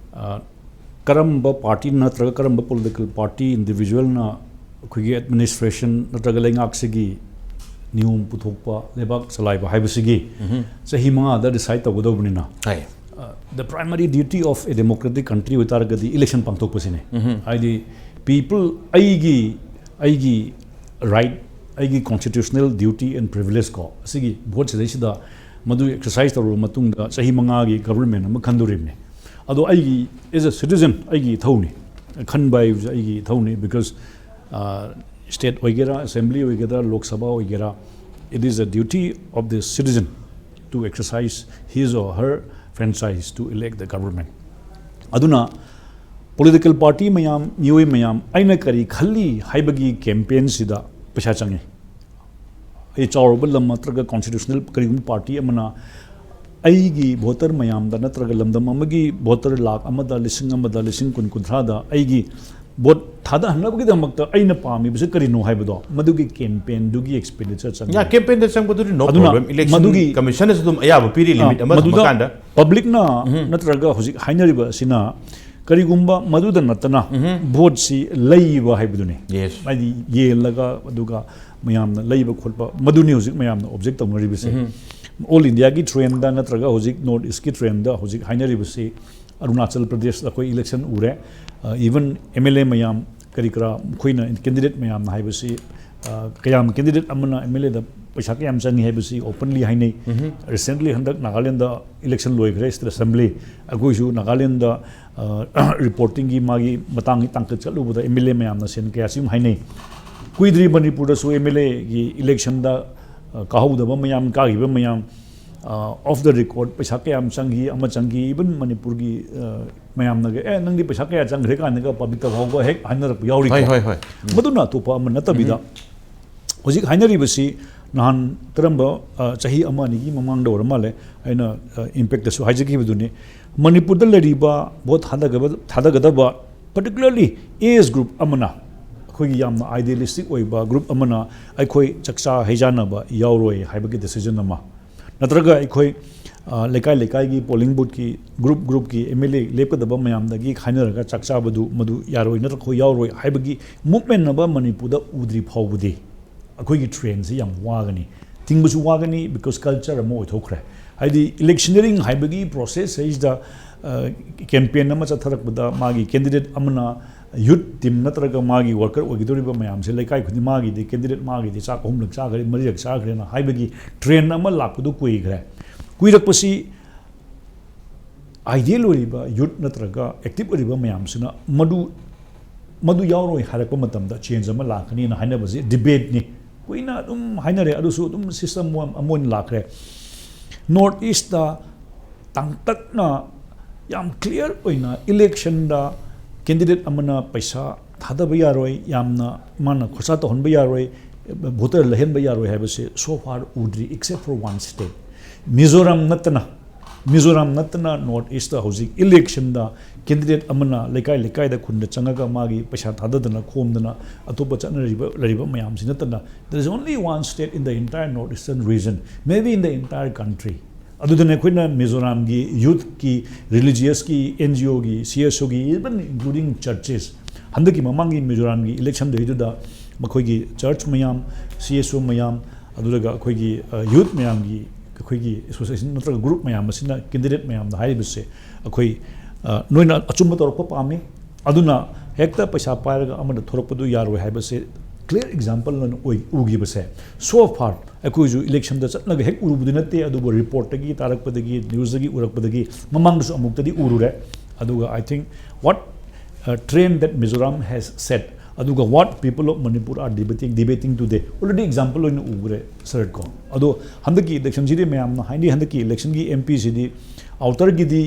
ꯀꯔꯝꯕ ꯄꯥꯔꯇꯤ ꯅꯠꯇ꯭ꯔꯒ ꯀꯔꯝꯕ ꯄꯣꯂꯤꯇꯤꯀꯦꯜ ꯄꯥꯔꯇꯤ, ꯏꯟꯗꯤꯕꯤꯖꯨꯋꯦꯜꯅ ꯑꯩꯈꯣꯏꯒꯤ ꯑꯦꯗꯃꯤꯅꯤꯁꯇ꯭ꯔꯦꯁꯟ ꯅꯠꯇ꯭ꯔꯒ ꯂꯩꯉꯥꯛꯁꯤꯒꯤ ꯅꯤꯌꯣꯝ ꯄꯨꯊꯣꯛꯄ, ꯂꯩꯕꯥꯛ ꯆꯂꯥꯏꯕ ꯍꯥꯏꯕꯁꯤꯒꯤ ꯆꯍꯤ ꯃꯉꯥꯗ ꯗꯤꯁꯥꯏꯠ ꯇꯧꯒꯗꯧꯕꯅꯤꯅ, ꯍꯥꯏ꯫ The primary duty of a democratic country ꯑꯣꯏꯇꯥꯔꯒꯗꯤ election ꯄꯥꯡꯊꯣꯛꯄꯁꯤꯅꯦ꯫ ꯍꯥꯏꯗꯤ people ꯑꯩꯒꯤ ꯑꯩꯒꯤ right, ꯑꯩꯒꯤ constitutional duty and privilege ꯀꯣ, ꯑꯁꯤꯒꯤ vote ꯁꯤꯗꯩꯁꯤꯗ ꯃꯗꯨ exercise ꯇꯧꯔꯕ ꯃꯇꯨꯡꯗ ꯆꯍꯤ ꯃꯉꯥꯒꯤ government ꯑꯃ ꯈꯟꯗꯣꯔꯤꯕꯅꯤ꯫ ꯑꯗꯣ ꯑꯩꯒꯤ as a citizen ꯑꯩꯒꯤ ꯏꯊꯧꯅꯤ, ꯈꯟꯕ ꯍꯥꯏꯕꯁꯦ ꯑꯩꯒꯤ ꯏꯊꯧꯅꯤ, because state ꯑꯣꯏꯒꯦꯔꯥ, assembly ꯑꯣꯏꯒꯦꯔꯥ, Lok Sabha ꯑꯣꯏꯒꯦꯔꯥ, it is a duty of the citizen to exercise his or her franchise to elect the government. ꯑꯗꯨꯅ political party ꯃꯌꯥꯝ, ꯃꯤꯑꯣꯏ ꯃꯌꯥꯝ, ꯑꯩꯅ ꯀꯔꯤ ꯈꯜꯂꯤ ꯍꯥꯏꯕꯒꯤ campaign ꯁꯤꯗ ꯄꯩꯁꯥ ꯆꯪꯉꯤ꯫ ꯑꯩ ꯆꯥꯎꯔꯕ ꯂꯝ ꯅꯠꯇ꯭ꯔꯒ constitutional ꯀꯔꯤꯒꯨꯝꯕ party ꯑꯃꯅ ꯑꯩꯒꯤ voter ꯃꯌꯥꯝꯗ ꯅꯠꯇ꯭ꯔꯒ ꯂꯝꯗꯝ ꯑꯃꯒꯤ voter ꯂꯥꯈ ꯑꯃꯗ, ꯂꯤꯁꯤꯡ ꯑꯃꯗ, ꯂꯤꯁꯤꯡ ꯀꯨꯟ, ꯀꯨꯟꯊ꯭ꯔꯥꯗ ꯑꯩꯒꯤ vote ꯊꯥꯗꯍꯟꯅꯕꯒꯤꯗꯃꯛꯇ ꯑꯩꯅ ꯄꯥꯝꯃꯤꯕꯁꯤ ꯀꯔꯤꯅꯣ ꯍꯥꯏꯕꯗꯣ, ꯃꯗꯨꯒꯤ campaign ꯗꯨꯒꯤ expenditure ꯆꯪꯉꯤ꯫ ꯌꯥ, campaign ꯗ ꯆꯪꯕꯗꯨꯗꯤ no ꯑꯗꯨꯅ problem, election ꯃꯗꯨꯒꯤ commission ꯅꯁꯨ ꯑꯗꯨꯝ ꯑꯌꯥꯕ ꯄꯤꯔꯤ, limit ꯑꯃ ꯃꯗꯨꯗ ꯊꯝꯃꯀꯥꯟꯗ꯫ Public ꯅ ꯅꯠꯇ꯭ꯔꯒ ꯍꯧꯖꯤꯛ ꯍꯥꯏꯅꯔꯤꯕ ꯑꯁꯤꯅ ꯀꯔꯤꯒꯨꯝꯕ ꯃꯗꯨꯗ ꯅꯠꯇꯅ vote ꯁꯤ ꯂꯩꯕ ꯍꯥꯏꯕꯗꯨꯅꯤ꯫ Yes. ꯍꯥꯏꯗꯤ ꯌꯦꯜꯂꯒ ꯑꯗꯨꯒ ꯃꯌꯥꯝꯅ ꯂꯩꯕ ꯈꯣꯠꯄ, ꯃꯗꯨꯅꯤ ꯍꯧꯖꯤꯛ ꯃꯌꯥꯝꯅ object ꯇꯧꯅꯔꯤꯕꯁꯦ꯫ All India ꯒꯤ trend ꯗ ꯅꯠꯇ꯭ꯔꯒ ꯍꯧꯖꯤꯛ North East ꯀꯤ trend ꯗ ꯍꯧꯖꯤꯛ ꯍꯥꯏꯅꯔꯤꯕꯁꯤ, ꯑꯔꯨꯅꯥꯆꯜ ꯄ꯭ꯔꯗꯦꯁꯇ ꯑꯩꯈꯣꯏ election ꯎꯔꯦ, even MLA ꯃꯌꯥꯝ, ꯀꯔꯤ ꯀꯔꯥ, ꯑꯩꯈꯣꯏꯅ candidate ꯃꯌꯥꯝꯅ ꯍꯥꯏꯕꯁꯤ, ꯀꯌꯥꯝ candidate ꯑꯃꯅ MLA ꯗ ꯄꯩꯁꯥ ꯀꯌꯥꯝ ꯆꯪꯉꯤ ꯍꯥꯏꯕꯁꯤ openly ꯍꯥꯏꯅꯩ꯫ Recently ꯍꯟꯗꯛ ꯅꯥꯒꯥꯂꯦꯟꯗ election ꯂꯣꯏꯈ꯭ꯔꯦ, state assembly꯫ ꯑꯩꯈꯣꯏꯁꯨ ꯅꯥꯒꯥꯂꯦꯟꯗ reporting ꯒꯤ ꯃꯥꯒꯤ ꯃꯇꯥꯡꯒꯤ ꯇꯥꯡꯀꯛ ꯆꯠꯂꯨꯕꯗ MLA ꯃꯌꯥꯝꯅ ꯁꯦꯟ ꯀꯌꯥꯁꯤ ꯑꯗꯨꯝ ꯍꯥꯏꯅꯩ꯫ ꯀꯨꯏꯗ꯭ꯔꯤ ꯃꯅꯤꯄꯨꯔꯗꯁꯨ MLA ꯒꯤ election ꯗ ꯀꯥꯍꯧꯗꯕ ꯃꯌꯥꯝ, ꯀꯥꯈꯤꯕ ꯃꯌꯥꯝ, off the record ꯄꯩꯁꯥ ꯀꯌꯥꯝ ꯆꯪꯈꯤ, ꯑꯃ ꯆꯪꯈꯤ, even ꯃꯅꯤꯄꯨꯔꯒꯤ ꯃꯌꯥꯝꯅꯒ, "ꯑꯦ, ꯅꯪꯗꯤ ꯄꯩꯁꯥ ꯀꯌꯥ ꯆꯪꯈ꯭ꯔꯦ?" ꯀꯥꯏꯅꯒ public ꯇ ꯐꯥꯎꯕ ꯍꯦꯛ ꯍꯥꯏꯅꯔꯛꯄ ꯌꯥꯎꯔꯤꯀꯣ꯫ ꯍꯣꯏ, ꯍꯣꯏ, ꯍꯣꯏ꯫ ꯃꯗꯨꯅ ꯑꯇꯣꯞꯄ ꯑꯃ ꯅꯠꯇꯕꯤꯗ, ꯍꯧꯖꯤꯛ ꯍꯥꯏꯅꯔꯤꯕꯁꯤ ꯅꯍꯥꯟ ꯀꯔꯝꯕ, ꯆꯍꯤ ꯑꯃ ꯑꯅꯤꯒꯤ ꯃꯃꯥꯡꯗ ꯑꯣꯏꯔ ꯃꯥꯜꯂꯦ, ꯑꯩꯅ impact ꯇꯁꯨ ꯍꯥꯏꯖꯈꯤꯕꯗꯨꯅꯤ꯫ ꯃꯅꯤꯄꯨꯔꯗ ꯂꯩꯔꯤꯕ vote ꯊꯥꯗꯒꯕ-, ꯊꯥꯗꯒꯗꯕ, particularly age group ꯑꯃꯅ, ꯑꯩꯈꯣꯏꯒꯤ ꯌꯥꯝꯅ idealistic ꯑꯣꯏꯕ group ꯑꯃꯅ ꯑꯩꯈꯣꯏ ꯆꯥꯛꯆꯥ ꯍꯩꯖꯥꯟꯅꯕ ꯌꯥꯎꯔꯣꯏ ꯍꯥꯏꯕꯒꯤ decision ꯑꯃ, ꯅꯠꯇ꯭ꯔꯒ ꯑꯩꯈꯣꯏ ꯂꯩꯀꯥꯏ ꯂꯩꯀꯥꯏꯒꯤ polling booth ꯀꯤ, group group ꯀꯤ MLA ꯂꯦꯞꯀꯗꯕ ꯃꯌꯥꯝꯗꯒꯤ ꯈꯥꯏꯅꯔꯒ ꯆꯥꯛ ꯆꯥꯕꯗꯨ ꯃꯗꯨ ꯌꯥꯔꯣꯏ, ꯅꯠꯇ꯭ꯔꯒ ꯑꯩꯈꯣꯏ ꯌꯥꯎꯔꯣꯏ ꯍꯥꯏꯕꯒꯤ movement ꯑꯃ ꯃꯅꯤꯄꯨꯔꯗ ꯎꯗ꯭ꯔꯤ ꯐꯥꯎꯕꯗꯤ ꯑꯩꯈꯣꯏꯒꯤ trend ꯁꯤ ꯌꯥꯝ ꯋꯥꯒꯅꯤ꯫ ꯊꯤꯡꯕꯁꯨ ꯋꯥꯒꯅꯤ, because culture ꯑꯃ ꯑꯣꯏꯊꯣꯛꯈ꯭ꯔꯦ꯫ ꯍꯥꯏꯗꯤ electioneering ꯍꯥꯏꯕꯒꯤ process ꯁꯤꯗ campaign ꯑꯃ ꯆꯠꯊꯔꯛꯄꯗ ꯃꯥꯒꯤ candidate ꯑꯃꯅ youth team ꯅꯠꯇ꯭ꯔꯒ ꯃꯥꯒꯤ worker ꯑꯣꯏꯒꯗꯧꯔꯤꯕ ꯃꯌꯥꯝꯁꯦ ꯂꯩꯀꯥꯏ ꯈꯨꯗꯤꯡ ꯃꯥꯒꯤꯗꯤ candidate ꯃꯥꯒꯤꯗꯤ ꯆꯥꯛ ꯑꯍꯨꯝꯂꯛ ꯆꯥꯈ꯭ꯔꯦ, ꯃꯔꯤꯔꯛ ꯆꯥꯈ꯭ꯔꯦꯅ ꯍꯥꯏꯕꯒꯤ trend ꯑꯃ ꯂꯥꯛꯄꯗꯨ ꯀꯨꯏꯈ꯭ꯔꯦ꯫ ꯀꯨꯏꯔꯛꯄꯁꯤ ideal ꯑꯣꯏꯔꯤꯕ youth ꯅꯠꯇ꯭ꯔꯒ active ꯑꯣꯏꯔꯤꯕ ꯃꯌꯥꯝꯁꯤꯅ ꯃꯗꯨ ꯃꯗꯨ ꯌꯥꯎꯔꯣꯏ ꯍꯥꯏꯔꯛꯄ ꯃꯇꯝꯗ change ꯑꯃ ꯂꯥꯛꯀꯅꯤꯅ ꯍꯥꯏꯅꯕꯁꯤ debateꯅꯤ꯫ ꯀꯨꯏꯅ ꯑꯗꯨꯝ ꯍꯥꯏꯅꯔꯦ, ꯑꯗꯨꯁꯨ ꯑꯗꯨꯝ system ꯑꯃ ꯑꯣꯏꯅ ꯂꯥꯛꯈ꯭ꯔꯦ꯫ North Eastꯇ ꯇꯥꯡꯇꯛꯅ ꯌꯥꯝ clear ꯑꯣꯏꯅ electionꯗ candidate ꯑꯃꯅ ꯄꯩꯁꯥ ꯊꯥꯗꯕ ꯌꯥꯔꯣꯏ, ꯌꯥꯝꯅ ꯃꯥꯅ ꯈꯣꯔꯁꯥ ꯇꯧꯍꯟꯕ ꯌꯥꯔꯣꯏ, voter ꯂꯩꯍꯟꯕ ꯌꯥꯔꯣꯏ ꯍꯥꯏꯕꯁꯦ so far ꯎꯗ꯭ꯔꯤ, except for one state꯫ Mizoram ꯅꯠꯇꯅ, ꯃꯤꯖꯣꯔꯥꯝ ꯅꯠꯇꯅ North Eastꯇ ꯍꯧꯖꯤꯛ electionꯗ candidate ꯑꯃꯅ ꯂꯩꯀꯥꯏ ꯂꯩꯀꯥꯏꯗ ꯈꯨꯟꯗ ꯆꯪꯉꯒ ꯃꯥꯒꯤ ꯄꯩꯁꯥ ꯊꯥꯗꯗꯅ ꯈꯣꯝꯗꯅ ꯑꯇꯣꯞꯄ ꯆꯠꯅꯔꯤꯕ ꯂꯩꯔꯤꯕ ꯃꯌꯥꯝꯁꯤ ꯅꯠꯇꯅ, there is only one state in the entire North Eastern region, maybe in the entire country꯫ ꯑꯗꯨꯗꯅ ꯑꯩꯈꯣꯏꯅ ꯃꯤꯖꯣꯔꯥꯝꯒꯤ youthꯀꯤ, religiousꯀꯤ, NGOꯒꯤ, CSOꯒꯤ, even including churches, ꯍꯟꯗꯛꯀꯤ ꯃꯃꯥꯡꯒꯤ ꯃꯤꯖꯣꯔꯥꯝꯒꯤ electionꯗꯩꯗꯨꯗ ꯃꯈꯣꯏꯒꯤ church ꯃꯌꯥꯝ, CSO ꯃꯌꯥꯝ, ꯑꯗꯨꯒ ꯑꯩꯈꯣꯏꯒꯤ youth ꯃꯌꯥꯝꯒꯤ ꯑꯩꯈꯣꯏꯒꯤ association ꯅꯠꯇ꯭ꯔꯒ group ꯃꯌꯥꯝ ꯑꯁꯤꯅ candidate ꯃꯌꯥꯝꯗ ꯍꯥꯏꯔꯤꯕꯁꯦ, ꯑꯩꯈꯣꯏ ꯅꯣꯏꯅ ꯑꯆꯨꯝꯕ ꯇꯧꯔꯛꯄ ꯄꯥꯝꯃꯤ, ꯑꯗꯨꯅ ꯍꯦꯛꯇ ꯄꯩꯁꯥ ꯄꯥꯏꯔꯒ ꯑꯃꯗ ꯊꯣꯔꯛꯄꯗꯨ ꯌꯥꯔꯣꯏ ꯍꯥꯏꯕꯁꯦ clear example ꯑꯣꯏꯅ ꯑꯣꯏ ꯎꯈꯤꯕꯁꯦ꯫ So far ꯑꯩꯈꯣꯏꯁꯨ electionꯗ ꯆꯠꯂꯒ ꯍꯦꯛ ꯎꯔꯨꯕꯗꯤ ꯅꯠꯇꯦ, ꯑꯗꯨꯕꯨ reportꯇꯒꯤ ꯇꯥꯔꯛꯄꯗꯒꯤ, newsꯇꯒꯤ ꯎꯔꯛꯄꯗꯒꯤ ꯃꯃꯥꯡꯗꯁꯨ ꯑꯃꯨꯛꯇꯗꯤ ꯎꯔꯨꯔꯦ꯫ ꯑꯗꯨꯒ I think what trend that Mizoram has set, ꯑꯗꯨꯒ what people of Manipur are debating, debating today, already example ꯑꯣꯏꯅ ꯎꯈ꯭ꯔꯦ ꯁꯔꯠꯀꯣ꯫ ꯑꯗꯣ ꯍꯟꯗꯛꯀꯤ electionꯁꯤꯗꯤ ꯃꯌꯥꯝꯅ ꯍꯥꯏꯅꯩ, ꯍꯟꯗꯛꯀꯤ electionꯒꯤ MPꯁꯤꯗꯤ outerꯒꯤꯗꯤ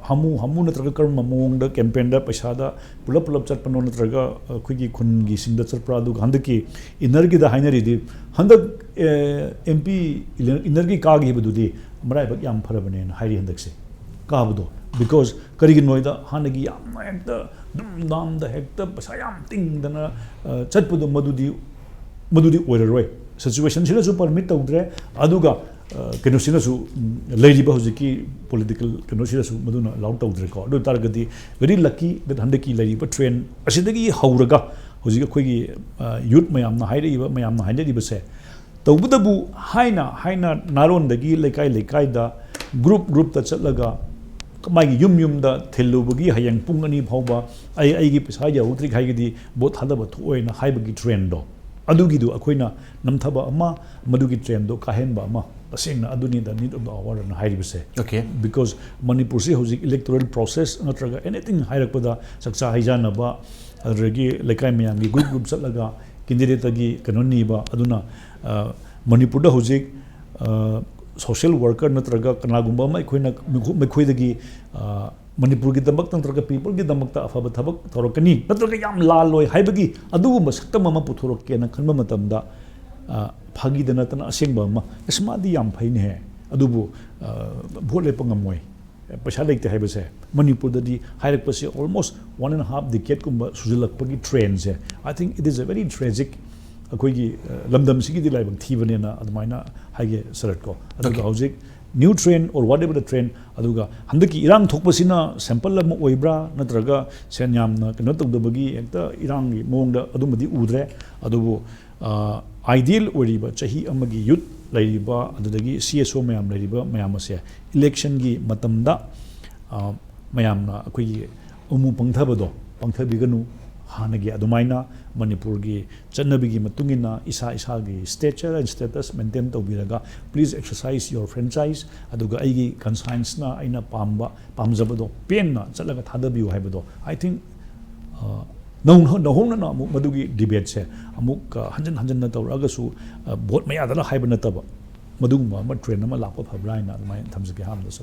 ꯍꯥꯃꯨ ꯍꯥꯃꯨ ꯅꯠꯇ꯭ꯔꯒ ꯀꯔꯝꯕ ꯃꯑꯣꯡꯗ campaignꯗ ꯄꯩꯁꯥꯗ ꯄꯨꯂꯞ ꯄꯨꯂꯞ ꯆꯠꯄꯅꯣ ꯅꯠꯇ꯭ꯔꯒ ꯑꯩꯈꯣꯏꯒꯤ ꯈꯨꯟꯒꯤꯁꯤꯡꯗ ꯆꯠꯄ꯭ꯔꯥ? ꯑꯗꯨꯒ ꯍꯟꯗꯛꯀꯤ innerꯒꯤꯗ ꯍꯥꯏꯅꯔꯤꯗꯤ, ꯍꯟꯗꯛ MP innerꯒꯤ ꯀꯥꯈꯤꯕꯗꯨꯗꯤ ꯃꯔꯥꯏꯕꯛ ꯌꯥꯝ ꯐꯔꯕꯅꯦꯅ ꯍꯥꯏꯔꯤ ꯍꯟꯗꯛꯁꯦ ꯀꯥꯕꯗꯣ꯫ Because ꯀꯔꯤꯒꯤꯅꯣ ꯍꯥꯏꯗ ꯍꯥꯟꯅꯒꯤ ꯌꯥꯝꯅ ꯍꯦꯛꯇ ꯗꯨꯝ ꯗꯥꯝꯗ ꯍꯦꯛꯇ ꯄꯩꯁꯥ ꯌꯥꯝ ꯇꯤꯡꯗꯅ ꯆꯠꯄꯗꯣ ꯃꯗꯨꯗꯤ ꯃꯗꯨꯗꯤ ꯑꯣꯏꯔꯔꯣꯏ꯫ Situationꯁꯤꯅꯁꯨ permit ꯇꯧꯗ꯭ꯔꯦ, ꯑꯗꯨꯒ ꯀꯩꯅꯣꯁꯤꯅꯁꯨ, ꯂꯩꯔꯤꯕ ꯍꯧꯖꯤꯛꯀꯤ political ꯀꯩꯅꯣꯁꯤꯅꯁꯨ ꯃꯗꯨꯅ allow ꯇꯧꯗ꯭ꯔꯦꯀꯣ꯫ ꯑꯗꯨ ꯑꯣꯏ ꯇꯥꯔꯒꯗꯤ very lucky that ꯍꯟꯗꯛꯀꯤ ꯂꯩꯔꯤꯕ trend ꯑꯁꯤꯗꯒꯤ ꯍꯧꯔꯒ ꯍꯧꯖꯤꯛ ꯑꯩꯈꯣꯏꯒꯤ youth ꯃꯌꯥꯝꯅ ꯍꯥꯏꯔꯛꯏꯕ, ꯃꯌꯥꯝꯅ ꯍꯥꯏꯅꯔꯤꯕꯁꯦ ꯇꯧꯕꯇꯕꯨ ꯍꯥꯏꯅ ꯍꯥꯏꯅ ꯅꯥꯔꯣꯟꯗꯒꯤ ꯂꯩꯀꯥꯏ ꯂꯩꯀꯥꯏꯗ, ꯒ꯭ꯔꯨꯞ ꯒ꯭ꯔꯨꯞꯇ ꯆꯠꯂꯒ, ꯃꯥꯒꯤ ꯌꯨꯝ ꯌꯨꯝꯗ ꯊꯤꯜꯂꯨꯕꯒꯤ ꯍꯌꯦꯡ ꯄꯨꯡ ꯑꯅꯤ ꯐꯥꯎꯕ ꯑꯩ ꯑꯩꯒꯤ ꯄꯩꯁꯥ ꯌꯧꯍꯧꯗ꯭ꯔꯤꯉꯩꯒꯤꯗꯤ ꯚꯣꯠ ꯊꯥꯗꯕ ꯊꯣꯛꯑꯣꯏꯅ ꯍꯥꯏꯕꯒꯤ ꯇ꯭ꯔꯦꯟꯗꯣ, ꯑꯗꯨꯒꯤꯗꯨ ꯑꯩꯈꯣꯏꯅ ꯅꯝꯊꯕ ꯑꯃ, ꯃꯗꯨꯒꯤ ꯇ꯭ꯔꯦꯟꯗꯣ ꯀꯥꯍꯟꯕ ꯑꯃ, ꯇꯁꯦꯡꯅ ꯑꯗꯨꯅꯤ the need of the hour ꯑꯅ ꯍꯥꯏꯔꯤꯕꯁꯦ꯫ Okay. Because ꯃꯅꯤꯄꯨꯔꯁꯤ ꯍꯧꯖꯤꯛ electoral process ꯅꯠꯇ꯭ꯔꯒ anything ꯍꯥꯏꯔꯛꯄꯗ, ꯆꯥꯛꯆꯥ ꯍꯩꯖꯥꯟꯅꯕ, ꯑꯗꯨꯗꯒꯤ ꯂꯩꯀꯥꯏ ꯃꯌꯥꯝꯒꯤ ꯒ꯭ꯔꯨꯞ ꯒ꯭ꯔꯨꯞ ꯆꯠꯂꯒ ꯀꯦꯟꯗꯤꯗꯦꯠꯇꯒꯤ ꯀꯩꯅꯣ ꯅꯤꯕ, ꯑꯗꯨꯅ ꯑ, ꯃꯅꯤꯄꯨꯔꯗ ꯍꯧꯖꯤꯛ ꯁꯣꯁꯤꯌꯦꯜ ꯋꯥꯔꯀꯔ ꯅꯠꯇ꯭ꯔꯒ ꯀꯅꯥꯒꯨꯝꯕ ꯑꯃ ꯑꯩꯈꯣꯏꯅ ꯃꯈꯣꯏꯗꯒꯤ, ꯑ, ꯃꯅꯤꯄꯨꯔꯒꯤꯗꯃꯛꯇ ꯅꯠꯇ꯭ꯔꯒ ꯄꯤꯄꯜꯒꯤꯗꯃꯛꯇ ꯑꯐꯕ ꯊꯕꯛ ꯇꯧꯔꯛꯀꯅꯤ ꯅꯠꯇ꯭ꯔꯒ ꯌꯥꯝ ꯂꯥꯜꯂꯣꯏ ꯍꯥꯏꯕꯒꯤ ꯑꯗꯨꯒꯨꯝꯕ ꯁꯛꯇꯝ ꯑꯃ ꯄꯨꯊꯣꯔꯛꯀꯦꯅ ꯈꯟꯕ ꯃꯇꯝꯗ, ꯑ, ꯐꯥꯒꯤꯗ ꯅꯠꯇꯅ ꯑꯁꯦꯡꯕ ꯑꯃ, ꯑꯁ, ꯃꯥꯗꯤ ꯌꯥꯝ ꯐꯩꯅꯦꯍꯦ, ꯑꯗꯨꯕꯨ, ꯑ, ꯚꯣꯠ ꯂꯦꯞꯄ ꯉꯝꯃꯣꯏ, ꯄꯩꯁꯥ ꯂꯩꯇꯦ ꯍꯥꯏꯕꯁꯦ ꯃꯅꯤꯄꯨꯔꯗꯗꯤ ꯍꯥꯏꯔꯛꯄꯁꯦ almost one and half decade ꯀꯨꯝꯕ ꯁꯨꯖꯜꯂꯛꯄꯒꯤ ꯇ꯭ꯔꯦꯟꯁꯦ, I think it is a very tragic, ꯑꯩꯈꯣꯏꯒꯤ, ꯑ, ꯂꯝꯗꯝꯁꯤꯒꯤꯗꯤ ꯂꯥꯏꯕꯛ ꯊꯤꯕꯅꯦꯅ ꯑꯗꯨꯃꯥꯏꯅ ꯍꯥꯏꯒꯦ, ꯁꯔꯠ ꯀꯣ꯫ ꯑꯗꯨꯒ Okay. ꯍꯧꯖꯤꯛ new trend or whatever the trend, ꯑꯗꯨꯒ ꯍꯟꯗꯛꯀꯤ ꯏꯔꯥꯡ ꯊꯣꯛꯄꯁꯤꯅ sample ꯑꯃ ꯑꯣꯏꯕ꯭ꯔꯥ, ꯅꯠꯇ꯭ꯔꯒ ꯁꯦꯟ ꯌꯥꯝꯅ ꯀꯩꯅꯣ ꯇꯧꯗꯕꯒꯤ ꯍꯦꯛꯇ ꯏꯔꯥꯡꯒꯤ ꯃꯑꯣꯡꯗ ꯑꯗꯨꯃꯗꯤ ꯎꯗ꯭ꯔꯦ꯫ ꯑꯗꯨꯕꯨ, ꯑ, ideal ꯑꯣꯏꯔꯤꯕ ꯆꯍꯤ ꯑꯃꯒꯤ youth ꯂꯩꯔꯤꯕ, ꯑꯗꯨꯗꯒꯤ C S O ꯃꯌꯥꯝ ꯂꯩꯔꯤꯕ ꯃꯌꯥꯝ ꯑꯁꯦ electionꯒꯤ ꯃꯇꯝꯗ, ꯑ, ꯃꯌꯥꯝꯅ ꯑꯩꯈꯣꯏꯒꯤ ꯑꯃꯨ ꯄꯪꯊꯕꯗꯣ ꯄꯪꯊꯕꯤꯒꯅꯨ꯫ ꯍꯥꯟꯅꯒꯤ ꯑꯗꯨꯃꯥꯏꯅ ꯃꯅꯤꯄꯨꯔꯒꯤ ꯆꯠꯅꯕꯤꯒꯤ ꯃꯇꯨꯡ ꯏꯟꯅ ꯏꯁꯥ ꯏꯁꯥꯒꯤ stature and status maintain ꯇꯧꯕꯤꯔꯒ, please exercise your franchise, ꯑꯗꯨꯒ ꯑꯩꯒꯤ conscienceꯅ ꯑꯩꯅ ꯄꯥꯝꯕ, ꯄꯥꯝꯖꯕꯗꯣ ꯄꯦꯟꯅ ꯆꯠꯂꯒ ꯊꯥꯗꯕꯤꯌꯨ ꯍꯥꯏꯕꯗꯣ, I think, ꯑ, ꯅꯧ-, ꯅꯧꯍꯧꯅꯅ ꯑꯃꯨꯛ ꯃꯗꯨꯒꯤ debateꯁꯦ ꯑꯃꯨꯛ, ꯑ, ꯍꯟꯖꯤꯟ ꯍꯟꯖꯤꯟꯅ ꯇꯧꯔꯛꯑꯒꯁꯨ, ꯑ, ꯚꯣꯠ ꯃꯌꯥꯗꯅ ꯍꯥꯏꯕ ꯅꯠꯇꯕ, ꯃꯗꯨꯒꯨꯝꯕ ꯑꯃ trend ꯑꯃ ꯂꯥꯛꯄ ꯐꯕ꯭ꯔꯥ ꯍꯥꯏꯅ ꯑꯗꯨꯃꯥꯏꯅ ꯊꯝꯖꯒꯦ ꯑꯍꯥꯟꯕꯗ, ꯁꯔ꯫